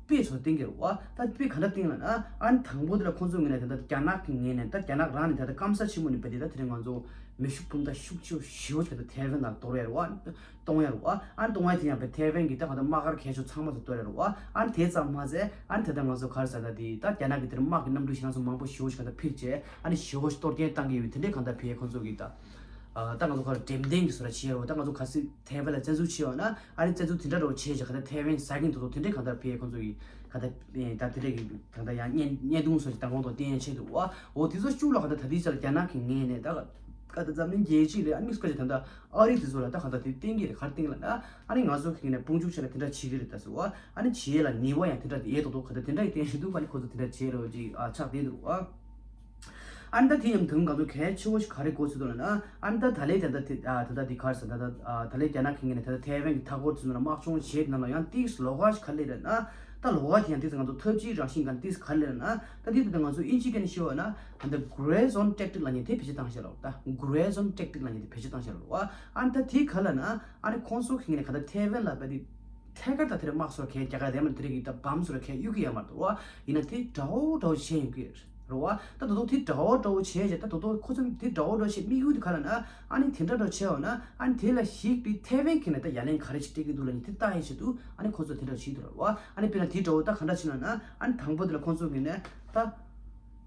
དཔེ་སོགས་བསྟན་གྱི་རེད་བ། ད་དཔེ་ག་འདྲ་བསྟན་ལབ་ན་ཨ་ནི་དང་པོ་དེ་ལ་ཁོ་ཚོ་ངོས་ནས་ད་ད་རྒྱ་ནག་གི་ངོས་ནས་ད་རྒྱ་ནག་རང་ནས་ད་ད་སྐམ་ས་ཆེན་མོ་ནས་བས་དེ་ད་དེ་རིང་ང་ཚོ་མེ་ཤུགས་འཕུར་མདའ་ཤུགས་ཆེ་བ་ཞེ་པོ་ཅིག་ད་ཐའེ་ཝན་ལ་གཏོར་ཡ་རེད་བ། གཏོང་ཡ་རེད་བ། ཨ་ནི་གཏོང་བ་དེ་ཡང་བས་ཐའེ་ཝན་གྱི་ད་ག་ད་དམག་སྒར་གལ་ཆེ་ཚང་མ་ཚོ་གཏོར་ཡ་རེད་བ། ཨ་ནི་དེ་ཙམ་མ་ཟད་ཨ་ནི་ད་ད་ང་ཚོ་ག་རེ་ཟེར་ད་དེ་ད་རྒྱ་ནག་གི་དེར་དམག་གི་གནམ་གྲུ་ཞེ་དྲག་ཚོ་མང་པོ་ཞེ་པོ་ཞིག་ག་ད་ཕེབས་བྱས་ཨ་ནི་ཞེ་པོ་ཞིག་གཏོར་སྐྱོན་བཏང་གི་ཡོད་པའི་དེ་འདྲའི་གང་ལྟར་ཕེབས་ཁོང་ཚོ་གིས་ད། ད་ང་ཚོ་ག་རེ་འགྲེམས་སྟོན་གྱི་བཟོ་འདྲ་བྱས་རེད་བ། ད་ང་ཚོ་གལ་སྲིད་ཐའེ་ཝན་ལ་བཙན་འཛུལ་བྱས་པ་ན་ཨ་ནི་བཙན་འཛུལ་དེ་འདྲ་རེ་བྱས་བྱས་ག་ད་ཐའེ་ཝན་ཟ་གིན་དུ་དོ་དེ་འདྲའི་གང་ལྟར་ཕེབས་ཁོང་ཚོ་གིས་ག་ད་ད་དེ་འདྲའི་གི་གང་ལྟར་ཡང་བརྙན་བརྙན་ཐུང་བཟོ་ཞིག་ད་གོང་དུ་བསྟན་ཡ་ཆེད་དུ་བ། འོ་དེ་ཚོ་ཤུགས་ལ་ག་ད་ད་དེའི་ཆར་རྒྱ་ནག་གི་ངོས་ནས་ད་ག་ད་འཛམ་གླིང་རྒྱལ་སྤྱི་ལ་ཨ་ནི་སྐད་ཆ་ད་ད་ཨ་རི་དེ་ཚོ་ལ་ད་ག་ད་དེ་བསྟན་གྱི་རེད། ག་རེ་བསྟན་གྱི་ལབ་ན་ཨ་ནི་ང་ཚོ་གི་ནས་དཔུང་འཇུག་བྱས་ན་དེ་འདྲ་བྱེད་ཀྱི་རེད་ད་ཟེར་བ། ཨ་ནི་བྱེད་ཡས་ལ་ནུས་པ་ཡང་དེ་འདྲ་ཡོད་མདོག་མདོག་ག་ད་དེ་འདྲ་ཡི་བསྟན་བཞིན་འདུག་ཨ་ནི་ཁོ་ཚོ་དེ་འདྲ་བྱེད་རེད་བ་ཅིག་ཨ་ཆགས་བསྡད་འདུག་ཨ། ཨ་ནི་ད་དེ་ཡང་དོན་ང་ཚོ་གལ་ཆེ་བོ་ཞིག་ག་རེ་གོ་ཚུལ་འདུག་ལབ་ན་ཨ་ནི་ད་ད་ལན་ད་ད་དེ་ཨ་ད་ད་དེ་ག་རེ་ཟེར་ད་ད་ཨ་ད་ལན་རྒྱ་ནག་གི་ངོས་ནས་ད་ད་ཐའེ་ཝན་གྱི་མཐའ་འཁོར་ཚོ་ནང་དམག་སྦྱོང་བྱེད་ནང་ལ་ཡང་ཏིག་ལོགས་ཀ་ཞིག་ག་རེ་རེད་ན། ད་ལོགས་ཀ་དེ་ཡང་དེ་ཚོ་ང་ཚོ་འཐབ་ཇུས་རང་བཞིན་གང་དེ་ག་རེ་ལབ་ན། ད་དེ་དེ་ང་ཚོ་དབྱིན་ཇི་སྐད་ནས་ཤོད་ན་ད་ལྟ་gray zone tactic ལབ་མཁན་དེ་བེད་སྤྱོད་བཏང་བཞག་རེད་བ། ད་gray zone tactic ལབ་མཁན་དེ་བེད་སྤྱོད་བཏང་བཞག་རེད་བ། ཨ་ནི་ད་དེ་ག་ལབ་ན། ཨ་ནི་ཁོང་ཚོ་གི་ངས་ཁ་ད་ཐེ་ཝན་ལ་བ་དེ་ཐད་ཀར་ད་དེ་རེད་དམག་སོར་གས་རྒྱ་གར་རེད་མ་དེ་རེད་གི་ད་བམ་སོར་གས་གཡུག་གི་ཡ་མ་རེད་བ། ཡིན་ན་དེ་འདྲ་བོ་འདྲ་བོ་བྱས་ཡོང་གི་རེད་བ། ད་ད་དུང་དེ་འདྲ་བོ་འདྲ་བོ་བྱས་རྗེས་ད་ད་དུང་ཁོ་ཚོ་དེ་འདྲ་བོ་འདྲ་བོ་བྱས་དམིགས་ཡུལ་དེ་ག་ལབ་ན། ཨ་ནི་དེ་འདྲ་འདྲ་བོ་བྱས་ཡོང་ན། ཨ་ནི་དེ་ལ་གཞིགས་པའི་ཐེ་ཝན་གྱི་ནས་ད་ཡ་ལན་ག་རེ་ཞིག་སྤྲད་ཀྱི་འདུག་ལབ་ནས་དེ་ལྟ་ཡས་ཆེད་དུ་ཨ་ནི་ཁོ་ཚོ་དེ་འདྲ་བྱེད་འདུག་ལབ་རེད་བ། ཨ་ནི་དཔེར་ན་དེ་འདྲ་བོ་ད་ག་འདྲ་བྱེད་ན་ན། ཨ་ནི་དང་པོ་དེ་ལ་ཁོ་ཚོ་གི་ནས་ད་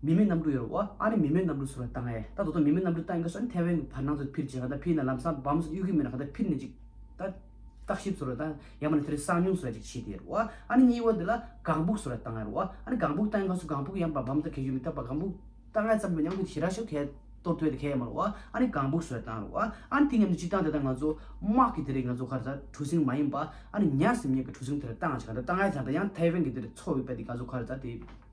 མི་མེད་གནམ་གྲུ་ཡོད་རེད་བ། ཨ་ནི་མི་མེད་གནམ་གྲུ་ཚུར་ལ་བཏང་ཡས། ད་དོ་དོ་མི་མེད་གནམ་གྲུ་བཏང་ཡས་སྐབས་སུ་ཨ་ནི་ཐེ་ཝན་གྱི་བར་སྣང་ཚོ་ཕིར་བྱས་ད་ཕིར་ན་ལམ་སང་བམ་སོར་གཡུག་གི་མེད་ན་ག་ད་ཕིར་ནས་ཅིག་ད་བརྟག་ཞིབ་ཚུར་ལ་བཏང་ཡ་མ་ནི་དེ་རིང་གསང་མྱུལ་ཚུར་ལ་ཅིག་བྱེད་དེ་རེད་བ། ཨ་ནི་གཉིས་པ་དེ་ལ་ལྒང་ཕུག་ཚུར་ལ་བཏང་ཡ་རེད་བ། ཨ་ནི་ལྒང་ཕུག་བཏང་ཡས་སྐབས་སུ་ལྒང་ཕུག་ཡང་བ་བམ་ད་གས་ཡོད་མི་ཐབས་པ་ལྒང་ཕུག་བཏང་ཡ་ཙམ་དུ་ཡང་ཁོ་ཞེ་དྲག་ཤོས་གས་གཏོར་ཐུབ་ཡ་དེ་གས་ཡོད་མ་རེད་བ། ཨ་ནི་ལྒང་ཕུག་ཚུར་ལ་བཏང་རེད་བ། ཨ་ནི་དེ་མཉམ་དུ་སྤྱིར་བཏང་དེ་ལྟར་ང་ཚོ་དམག་གི་དེ་རིང་ང་ཚོ་ག་རེ་ཟ་གྲུ་གཟིངས་མ་ཡིན་པ། ཨ་ནི་ཉ་ཟིན་མཁན་གྱི་གྲུ་གཟིངས་དེ་ལ་བཏང་ཡ་ཅིག་ག་ད་བཏང་ཡ་ཚར་ད་ཡང་ཐེ་ཝན་གྱི་དེ་རིང་འཚོ་བའི་པ་དེ་ང་ཚོ་ག་རེ་ཟ་དེ།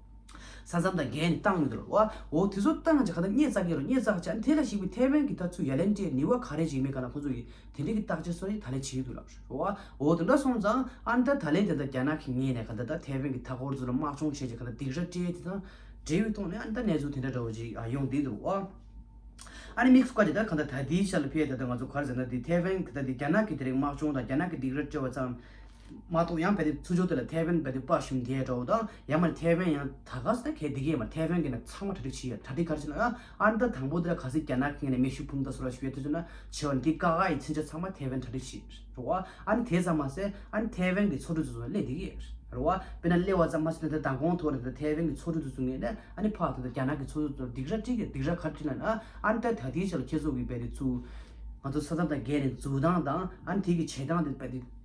ས་མཚམས་དང་བརྒལ་ནས་བཏང་ཡོད་དེ་རེད་བ། འོ་དེ་ཚོ་བཏང་ཅིག་ག་ད་སྙད་བཙག་གི་རེད། སྙད་བཙག་ཅིག་ཨ་ནི་དེ་ལ་གཞིགས་པའི་ཐེ་ཝན་གྱི་ད་ཚུར་ཡ་ལན་སྤྲད་ནུས་པ་ག་རེ་ཅིག་མེད་ག་ན་ཁོ་ཚོ་གི་དེ་འདྲའི་གི་བརྟག་དཔྱད་སོགས་ཡིན་ད་ལན་བྱེད་ཀྱི་འདུག་ལབ་རེད་བ། འོ་དེ་འདྲ་སོང་ཙང་ཨ་ནི་ད་ད་ལན་དེ་ད་རྒྱ་ནག་གི་ངོས་ནས་ག་ད་ད་ཐེ་ཝན་གྱི་མཐའ་འཁོར་ཚོ་ལ་དམག་སྦྱོང་བྱས་ཅིག་ག་ད་སྡིགས་ར་སྤྲད་དེ་དང་འབྲེལ་བའི་ཐོག་ནས་ཨ་ནི་ད་གནས་ཚུལ་དེ་འདྲ་འདྲ་བོ་ཅིག་ཡོང་བསྡད་འདུག་བ། ཨ་ནི་དམིགས་སུ་བཀར་ཅིག་ད་ག་ད་ད་དེའི་ཆ་ལ་ཕེབས་ད་ད་ང་ཚོ་ག་རེ་ཟེར་ན་དེ་ཐེ་ཝན་གི་ད་དེ་རྒྱ་ནག་གི་དེ་རིང་དམག་སྦྱོང་དང་རྒྱ་ནག་གི་སྡིགས་ར་སྤྲད་པ་ཙམ་མ་གཏོགས་ཡང་བལ་དེ་ཚུར་ཕྱོགས་དེ་ལ་ཐེ་ཝན་བལ་དེ་དཔའ་ཞུམ་དེ་འདྲ་བོ་དང་ཡང་མ་ཐེ་ཝན་ཡང་ད་ག་ས་ད་གལ་འདི་གས་མ་ཐེ་ཝན་གི་ནས་ཚང་མ་གྲ་སྒྲིག་བྱེད་ཡ་གྲ་སྒྲིག་ག་རེ་བྱེད་ན་ཨ་ནི་ད་དང་པོ་དེ་ལ་ག་ཚོད་རྒྱ་ནག་གི་ངོས་ནས་མེ་ཤུགས་འཕུར་མདའ་སོགས་ལ་ཞུ་ཡ་དེ་ཚོ་ན་བྱེད་པ་འདི་དཀའ་ཁག་ཡི་མཚོན་ཆ་ཚང་མ་ཐེ་ཝན་གྲ་སྒྲིག་བྱེད་རེད་བ། ཨ་ནི་དེ་ཙམ་མ་ཟད་ཨ་ནི་ཐེ་ཝན་གི་མཚོ་གྲུ་དེ་ཚོ་སླེབས་བསྡད་ཀྱི་རེད་བ། དཔེར་ན་སླེབས་པ་ཙམ་མ་ཟད་ད་མདང་དགོང་ཐོག་ནས་ད་ཐེ་ཝན་གི་མཚོ་གྲུ་དེ་ཚོ་ངོས་ནས་ཨ་ནི་ཕར་ད་ད་རྒྱ་ནག་གི་མཚོ་གྲུ་དེ་ཚོ་སྡིགས་ར་སྤྲད་ཀྱི་སྡིགས་ར་ག་རེ་སྤྲད་ན་ཨ་ནི་ད་ད་དེའི་ཆ་ལ་ཁྱེད་ཚོ་གི་བལ་དེ་ཚུར་ང་ཚོ་ས་མཚམས་དང་བརྒལ་ནས་འཛུལ་སྟངས་དང་ཨ་ནི་དེ་གི་བྱེད་སྟངས་དེ་བལ་དེ།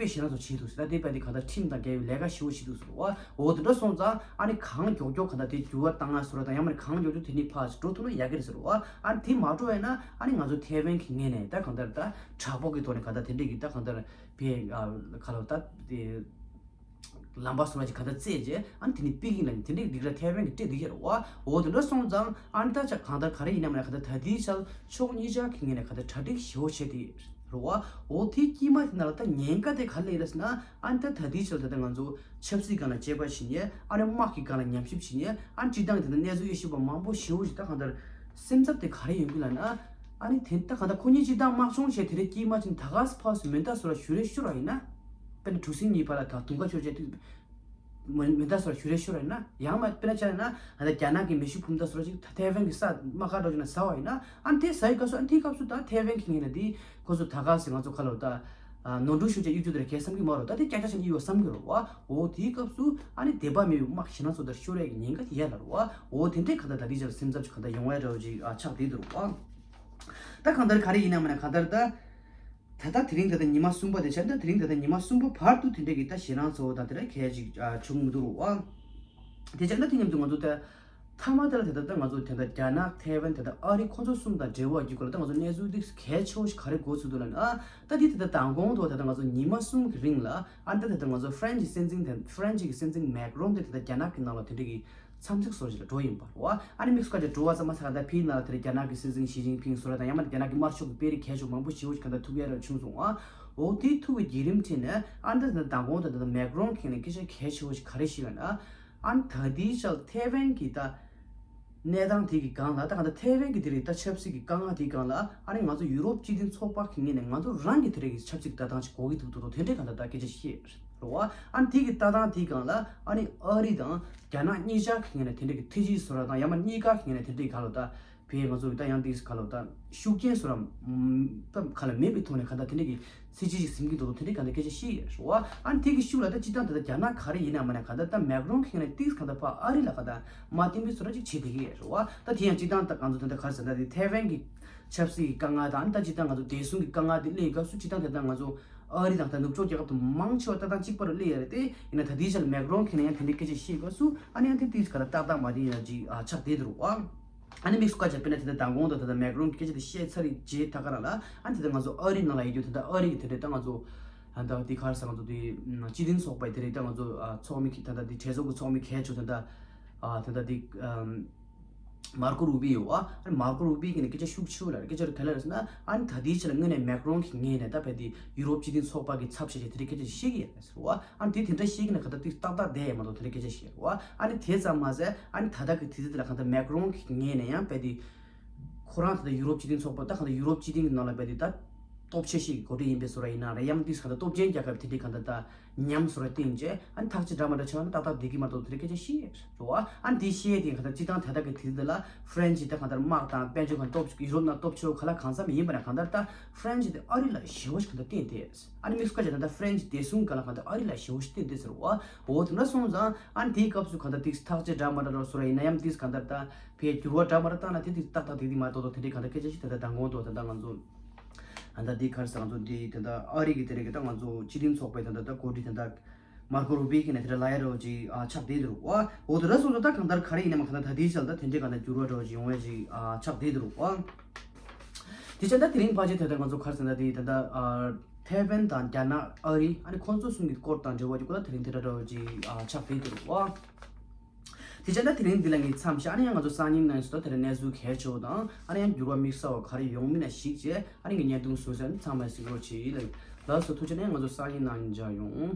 དཔེ་ཞེ་དྲག་ཚོ་བྱེད་འདུག་ཟེར། ད་དེ་བས་དེ་གང་ལྟར་ཁྲིམས་དང་འགལ་བའི་ལས་ཀ་ཞེ་པོ་བྱེད་འདུག་ཟེར་བ། འོ་དེ་འདྲ་སོང་ཙང་ཨ་ནི་གང་མགྱོགས་མགྱོགས་གང་ལྟར་དེ་འགྱུར་བ་བཏང་ང་ཟེར་བ་དང་ཡང་མིན་གང་མགྱོགས་མགྱོགས་དེ་ནི་ཕར་འགྲོ་ཐུབ་ན་ཡག་གི་རེད་ཟེར་བ། ཨ་ནི་དེ་མ་འགྲོ་བས་ན་ཨ་ནི་ང་ཚོ་ཐེ་ཝན་གྱི་ངོས་ནས་ད་གང་ལྟར་ད་དྲག་པོ་གི་ཐོག་ནས་གང་ལྟར་དེ་འདྲས་ཀྱི་ད་གང་ལྟར་བས་ཁ་ལོ་ད་དེ། ལམ་པ་སོགས་ལ་ཅིག་ག་ད་རྩེད་རྗེས་ཨ་ནི་དེ་ནི་པི་ཀིང་ལ་ནི་དེ་འདྲའི་སྡིགས་ར་ཐེ་ཝན་གྱི་སྤྲད་བསྡད་ཀྱི་རེད་བ། འོ་དེ་འདྲ་སོང་ཙང་ཨ་ནི་ད་ཆ་གང་ལྟར་ག་རེ་ཡིན་ན་མ་ན་ག་ད་ད་ལྟའི་ཆར་ཕྱོགས་གཉིས་ཆར་གྱི་ངོས་ནས་ག་ད་གྲ་སྒྲིག་ཞེ་པོ་བྱས་ཏེ་རེད་བ། འོ་དེའི་དཀྱིལ་མ་དེ་ནང་ལ་ད་ཉེན་ཁ་དེ་ག་རེ་སླེབས་ཡོད་ཟེར་ན་ཨ་ནི་ད་ད་ལྟའི་ཆར་ད་ལྟ་ང་ཚོ་ཆབ་སྲིད་སྒང་ལ་དཔྱད་པ་བྱེད་མཁན་ཨ་ནི་དམག་གི་སྒང་ལ་ཉམས་ཞིབ་བྱེད་མཁན་ཨ་ནི་སྤྱིར་བཏང་གི་ད་ལྟ་གནས་ཚུལ་དབྱེ་ཞིབ་པ་མང་པོ་ཞེ་པོ་ཞིག་ད་གང་ལྟར་སེམས་འཚབ་དེ་ག་རེ་ཡོང་གི་ལབ་ན་ཨ་ནི་དེ་ད་གང་ལྟར་ཁོ་གཉིས་སྤྱིར་བཏང་དམག་སྦྱོང་བྱས་དེ་རེ་དཀྱིལ་མ་ཅིག་ད་ག་ས་ཕར་སུ་མེ་མདའ་སོགས་ལ་གཞུ་རེ་ཤོར་བ་ཡིན་ན། དཔེར་ན་གྲུ་གཟིངས་གཉིས་བར་ལ་ད་དུང་དཀར་ཤོར་བྱས་དུས། མེ་མེ་མདའ་སོགས་ལ་གཞུ་རེ་ཤོར་བ་ཡིན་ན་ཡང་མ་དཔེར་ན་ཆ་ཡིན་ན་ང་ཚོ་རྒྱ་ནག་གི་མེ་ཤུགས་འཕུར་མདའ་སོགས་ལ་ཅིག་ད་ཐེ་ཝན་གྱི་ས་དམག་སྒར་འགྲོ་བྱུང་ན་ཟ་བ་ཡིན་ན་ཨ་ནི་དེ་ཟ་ཡི་སྐབས་སུ་ཨ་ནི་དེའི་སྐབས་སུ་ད་ཐེ་ཝན་གྱི་ངོས་ནས་དེ་ཁོ་ཚོ་ད་ག་སེ་ང་ཚོ་ཁ་ལོ་ད་ནོར་འཁྲུལ་ཤོར་བྱས་གཡུག་རྒྱུ་དེ་རེ་གས་བསམ་གྱི་མ་རེད། ད་དེ་ཀྱག་ཀྱག་བྱས་ནས་གཡུག་བ་བསམ་གྱི་རེད་བ། འོ་དེའི་སྐབས་སུ་ཨ་ནི་དད་པ་མེད་པའི་དམག་ཞེ་ན་ཚོ་ལྟར་ཤོར་ཡས་ཀྱི་ཉེན་ཁ་དེ་ཡོད་ལ་རེད་བ། འོ་དེ་འདྲའི་ག་ད་ད་དེ་ཅར་སེམས་འཚབ་ཅིག་ག་ད་ཡོང་བའི་འདྲ་བོ་ཅིག་ཨ་ཆགས་བསྡད་འདུག་རེད་བ། ད་གང་ལྟར་ག་རེ་ཡིན་ན་མ་ན་གང་ལྟར་ད། ད་ལྟ་དེ་རིང་ད་ལྟ་ཉི་མ་གསུམ་པ་དེ་ཆ་ད་དེ་རིང་ད་ལྟ་ཉི་མ་གསུམ་པ་བར་དུ་དེ་འདྲས་ཀྱི་ད་ཞེད་སྣང་ཚ་བོ་དང་དེ་འདྲ་གལ་ཅིག་བྱུང་མི་འདུག་རུང་། དེ་ཆ་ད་དེ་མཉམ་དུ་ང་ཚོ་ད་མཐའ་མ་ད་ལ་ད་ལྟ་ད་ང་ཚོ་དེ་འདྲ་རྒྱ་ནག་ཐའེ་ཝན་དེ་འདྲ་ཨ་རི་ཁོ་ཚོ་གསུམ་དང་འབྲེལ་བ་རྒྱུད་སྐོར་ལ་ད་ང་ཚོ་གནས་ཚུལ་འདི་གལ་ཆེ་བོ་ཞིག་ག་རེ་འགོ་ཚུགས་འདུག་ལབ་ན་ཨ་ད་འདི་ད་ལྟ་མདང་དགོང་དུ་ད་ལྟ་ང་ཚོ་ཉི་མ་གསུམ་གྱི་རིང་ལ་ཨ་ད་ད་ལྟ་ང་ཚོ་ཧྥ་རན་ཇི་སྲིད་འཛིན་དེ་ཧྥ་རན་ཇི་གི་སྲིད་འཛིན་མེག་རོན་དེ་ད་ལྟ་རྒྱ་ནག་གི་ནང་ལ་དེ་འདྲ་གི་འཚམས་གཟིགས་སོགས་ཤིག་ལ་འགྲོ་ཡིན་པ་རེད་བ། ཨ་ནི་དམིགས་སུ་བཀར་ཏེ་འགྲོ་བ་ཙམ་མ་ཟད་ད་ཕིའི་ནང་ལ་དེར་རྒྱ་ནག་གི་སྲིད་འཛིན་ཞི་ཅིན་ཕིང་ཟེར་བ་དང་ཡང་མ་རྒྱ་ནག་གི་དམར་ཤོག་གི་དཔོན་རིགས་གལ་ཆེ་མང་པོ་ཞེ་པོ་ཞིག་ག་ད་ཐུག་ཡ་ར་བྱུང་སོང་ཨ། འོ་དེ་ཐུག་པའི་བརྒྱུད་རིམ་ཁྲོད་ནས་ཨ་ནི་ད་མདང་དགོང་ད་ད་མེག་རོན་གྱིས་ནས་སྐད་ཆ་གལ་ཆེ་བོ་ཞིག་ག་རེ་བཤད་ཡོད་ན། ཨ་ནི་ད་ལྟའི་ཆར་ཐའེ་ཝན་གྱི་ད་གནས་སྟངས་དེ་གི་སྒང་ལ་ད་ག་ད་ཐའེ་ཝན་གྱི་དེ་རིགས་ད་ཆབ་སྲིད་ཀྱི་དཀའ་ངལ་དེའི་སྒང་ལ་ཨ་ནི་ང་ཚོ་ཡུ་རོབ་སྤྱི་མཐུན་ཚོགས་པ་གི་ངོས་ནས་ང་ཚོ་རང་གི་དེ་རིགས་ཀྱི་ཆབ་སྲིད་ཀྱི་ལྟ་སྟངས་ཤིག་དགོས་ཀྱི་འདུག་འདུག་འདུག་དེ་འདྲའི་ག་ད་ད་སྐད་ཆ་བཤད་རེད་བ། ཨ་ནི་དེ་གི་ལྟ་སྟངས་དེའི་སྒང་ལ་ཨ་ནི་ཨ་རི་དང་རྒྱ་ནག་གཉིས་ཆར་གྱི་ངོས་ནས་དེ་འདྲའི་གི་ཐེ་ཇུས་བཟོ་ར་དང་ཡང་མ་གཉིས་ཀ་གི་ངོས་ནས་དེ་འདྲའི་ག་ལོ་ད་བས་ང་ཚོ་གི་ད་ཡང་དེ་ག་ལོ་ད་ཤུགས་རྐྱེན་བཟོ་ར་ད་ག་ལ་མེད་པའི་ཐོག་ནས་ག་ད་དེ་འདྲའི་གི་སྲིད་ཇུས་ཤིག་འཛིན་གྱི་འདུག་དེ་འདྲའི་ག་ད་སྐད་ཆ་བཤད་ཡོད་རེད་བ། ཨ་ནི་དེ་གི་ཤུགས་ལ་ད་སྤྱིར་བཏང་ད་ད་རྒྱ་ནག་ག་རེ་ཡིན་ན་མ་ན་ག་ད་ད་མེག་རོན་གི་ངོས་ནས་དེ་ག་ད་ཕ་ཨ་རི་ལ་ག་ད་མ་བསྟན་པའི་བཟོ་ར་ཅིག་བྱེད་བསྡད་ཀྱི་ཡོད་རེད་བ། ད་དེ་ཡང་སྤྱིར་བཏང་ད་ང་ཚོ་ད་ད་ག་རེ་ཟེར་ན་དེ་ཐའེ་ཝན་གི་ཆབ་སྲིད་ཀྱི་དཀའ་ངལ་དང་ཨ་ནི་ད་སྤྱིར་བཏང་ང་ཚོ་བདེ་སྲུང་གི་དཀའ་ངལ་དེ་སླེབས་སྐབས་སུ་སྤྱིར་བཏང་དེ་ད་ང་ཚོ་ཨ་རི་དང་ད་ནུབ་ཕྱོགས་རྒྱལ་ཁབ་དང་མང་ཆེ་བ་ལྟ་སྟངས་གཅིག་པ་རུ་སླེབས་ཡོད་རེད་དེ། ཡིན་ན་ད་ལྟའི་ཆར་མེག་རོན་གྱིས་ནས་ཡང་དེ་འདྲའི་སྐད་ཆ་བཤད་སྐབས་སུ་ཨ་ནི་ཡང་དེ་དུས་ཀ་ལ་ཏག་ཏག་མ་དེ་ཡིན་ན་ཅིག་ཨ་ཆགས་བསྡད་འདུག་རུང་ཨ། ཨ་ནི་དམིགས་སུ་བཀར་བྱས་དཔེར་ན་དེ་ལྟར་མདང་དགོང་དང་དེ་ལྟར་མེག་རོན་གྱིས་སྐད་ཆ་དེ་བཤད་ཚར་རྗེས་ད་ག་རང་ལ་ཨ་ནི་དེ་ལྟར་ང་ཚོ་ཨ་རིའི་ནང་ལ་ཡོད་རྒྱུ་དེ་ལྟར་ཨ་རི་གི་དེ་འདྲའི་ད་ང་ཚོ་ཨ་ད་དེ་ག་རེ་ཟེར་ང་ཚོ་དེ་སྤྱི་མཐུན་ཚོགས་པའི་དེ་འདྲའི་ད་ང་ཚོ་ཨ་ཚོགས་མི་གི་ད་ལྟ་དེ་གྲོས་ཚོགས་ཀྱི་ཚོགས་མི་གལ་ཆེ་དེ་ལྟར་ཨ་དེ་ལྟར་དེ་ཨམ། མར་ཀོ་རུ་བི་ཡོད་བ། ཨ་ནི་མར་ཀོ་རུ་བི་གིས་ནི་སྐད་ཆ་ཤུགས་ཆེ་བོ་ལབ་རེད། སྐད་ཆ་རེ་ག་ལ་རེད་ཟེར་ན། ཨ་ནི་ད་ལྟའི་ཆ་ལ་དངོས་གནས་མེག་རོན་གྱི་ངོས་ནས་ད་བལ་དེ་ཡུ་རོབ་སྤྱི་མཐུན་ཚོགས་པ་གི་ཚབ་བྱས་བྱས་དེ་འདྲའི་སྐད་ཆ་ཞིག་བཤད་ཀྱི་ཡོད་རེད་ཟེར་བ། ཨ་ནི་དེ་དེ་འདྲ་བཤད་ཀྱི་ན་གང་ལྟར་ཏིག་ཏག་ཏག་བསྡད་ཡོད་མ་གཏོགས་དེ་འདྲའི་སྐད་ཆ་ཞིག་རེད་བ། ཨ་ནི་དེ་ཙམ་མ་ཟད། ཨ་ནི་ད་ལྟ་གི་དུས་ཚོད་དེ་ལ་གང་ལྟར་མེག་རོན་གྱི་ངོས་ནས་ཡང་བལ་དེ་ཁོ་རང་ད་ལྟ་ཡུ་རོབ་སྤྱི་མཐུན་ཚོགས་པ། ད་གང་ལྟར་ཡུ་རོབ་སྤྱི་མཐུན་གྱི་ནང་ལ་བལ་དེ་ད་སྟོབས་ཆེ་ཤོས་ཀྱི་འགོ་ཁྲིད་ཡིན་པའི་བཟོ་འདྲ་ཡིན་ན་རེད། ཡང་ཏིག་གང་ལྟར་སྟོབས་ཆེན་རྒྱལ་ཁབ་དེ་འདྲའི་གང་ལྟར་ད་ཉམས་བཟོ་འདྲ་བསྟན་བྱས། ཨ་ནི་ཐག་གཅོད་འདྲ་མ་འདྲ་བྱས་ན་ཏག་ཏག་བསྡད་ཀྱི་མ་གཏོགས་དེ་འདྲའི་སྐད་ཆ་བཤད་ཡོད་རེད་བ། ཨ་ནི་དེ་བཤད་དེ་གང་ལྟར་སྤྱིར་བཏང་ད་ལྟ་གི་དུས་ཚོད་ལ་ཧྥ་རན་ཆི་ད་གང་ལྟར་དམག་དང་དཔལ་འབྱོར་གང་སྟོབས། ཡུ་རོབ་ནང་སྟོབས་ཆེ་བོ་ག་ལ་གང་འཚམ་ཡིན་པ་ན་གང་ལྟར་ད་ཧྥ་རན་ཆི་དེ་ཨ་རི་ལ་ཞེ་བོ་ཞིག་གང་ལྟར་བརྟེན་བསྡད། ཨ་ནི་དམིགས་སུ་བཀར་བྱས་ན་ད་ཧྥ་རན་ཆི་བདེ་སྲུང་སྒང་ལ་གང་ལྟར་ཨ་རི་ལ་ཞེ་བོ་ཞིག་བརྟེན་བསྡད་ཟེར་བ། འོ་དེ་འདྲ་སོང་ཙང་ཨ་ནི་དེའི་སྐབས་སུ་གང་ལྟར་ཏིག་ཐག་གཅོད་འདྲ་མ་འདྲ་བཟོ་འདྲ་ཡིན་ན་ཡང་ཏིག་གང་ལྟར་ད་ཕར་འགྱུར་བ་འདྲ་མ་འདྲ་བཏང་ན་དེ་ཏིག་ཏག་ཏག་བསྡད་ཀྱི་མ་གཏོགས་དེ་འདྲའི་གང་ལྟར་སྐད་ཆ་ཞིག་ད་ལྟ་མདང་དགོང་དུ་ད་ལྟ་ང་ཚོ་ད་ལྟ་འདི་ག་རེ་ཟེར། ང་ཚོ་འདི་ད་ལྟ་ཨ་རི་གི་དེ་རིང་གི་ད་ང་ཚོ་སྤྱི་མཐུན་ཚོགས་པའི་ད་ལྟ་ད་འགོ་ཁྲིད་ད་ལྟ་མར་ཀོ་རུ་བི་གིས་ནས་དེ་འདྲ་ལབ་ཡ་འདྲ་བོ་ཅིག་ཨ་ཆགས་བསྡད་འདུག་བ། འོ་དེ་འདྲ་སོང་ཙང་ད་གང་ལྟར་ག་རེ་ཡིན་ནའང་གང་ལྟར་ད་ལྟའི་ཆར་ད་དེ་འདྲའི་གང་ལྟར་འགྱུར་བ་འདྲ་བོ་ཅིག་ཡོང་ཡ་ཅིག་ཨ་ཆགས་བསྡད་འདུག་བ། དེ་ཆ་ད་དེ་རིང་ཕལ་ཆེར་ད་ལྟ་ང་ཚོ་ག་རེ་ཟེར་ན་དེ་ད་ལྟ་ཨ་ཐའེ་ཝན་དང་རྒྱ་ནག་ཨ་རི་ཨ་ནི་ཁོང་ཚོ་གསུམ་གྱི་སྐོར་དང་འབྲེལ་བ་ཅིག་ཁོ་ད་དེ་རིང་དེ་འདྲ་འདྲ་བོ་ཅིག་ཨ་ཆགས་བསྡད་འདུག་བ། དེ་བྱས་ན་དེ་རིང་འདི་ལ་ངས་མཚམས་བཞག་ཨ་ནི་ཡང་ང་ཚོ་སང་ཉིན་གནངས་ཉིན་སུ་དེ་རིང་གནས་ཚུལ་གལ་ཆེ་བོ་དང་ཨ་ནི་ཡང་འགྱུར་བ་དམིགས་བསལ་བ་ག་རེ་ཡོང་མིན་ལ་གཞིགས་བྱས་ཨ་ནི་ངས་བརྙན་ཐུང་བཟོས་ཟིན། ཚང་མས་གཟིགས་རོགས་གྱིས། ལགས་སོ། ཐུགས་རྗེ་ཆེ། ཨ་ནི་ཡང་ང་ཚོ་སང་ཉིན་གནངས་ཉིན་མཇལ་ཡོང་།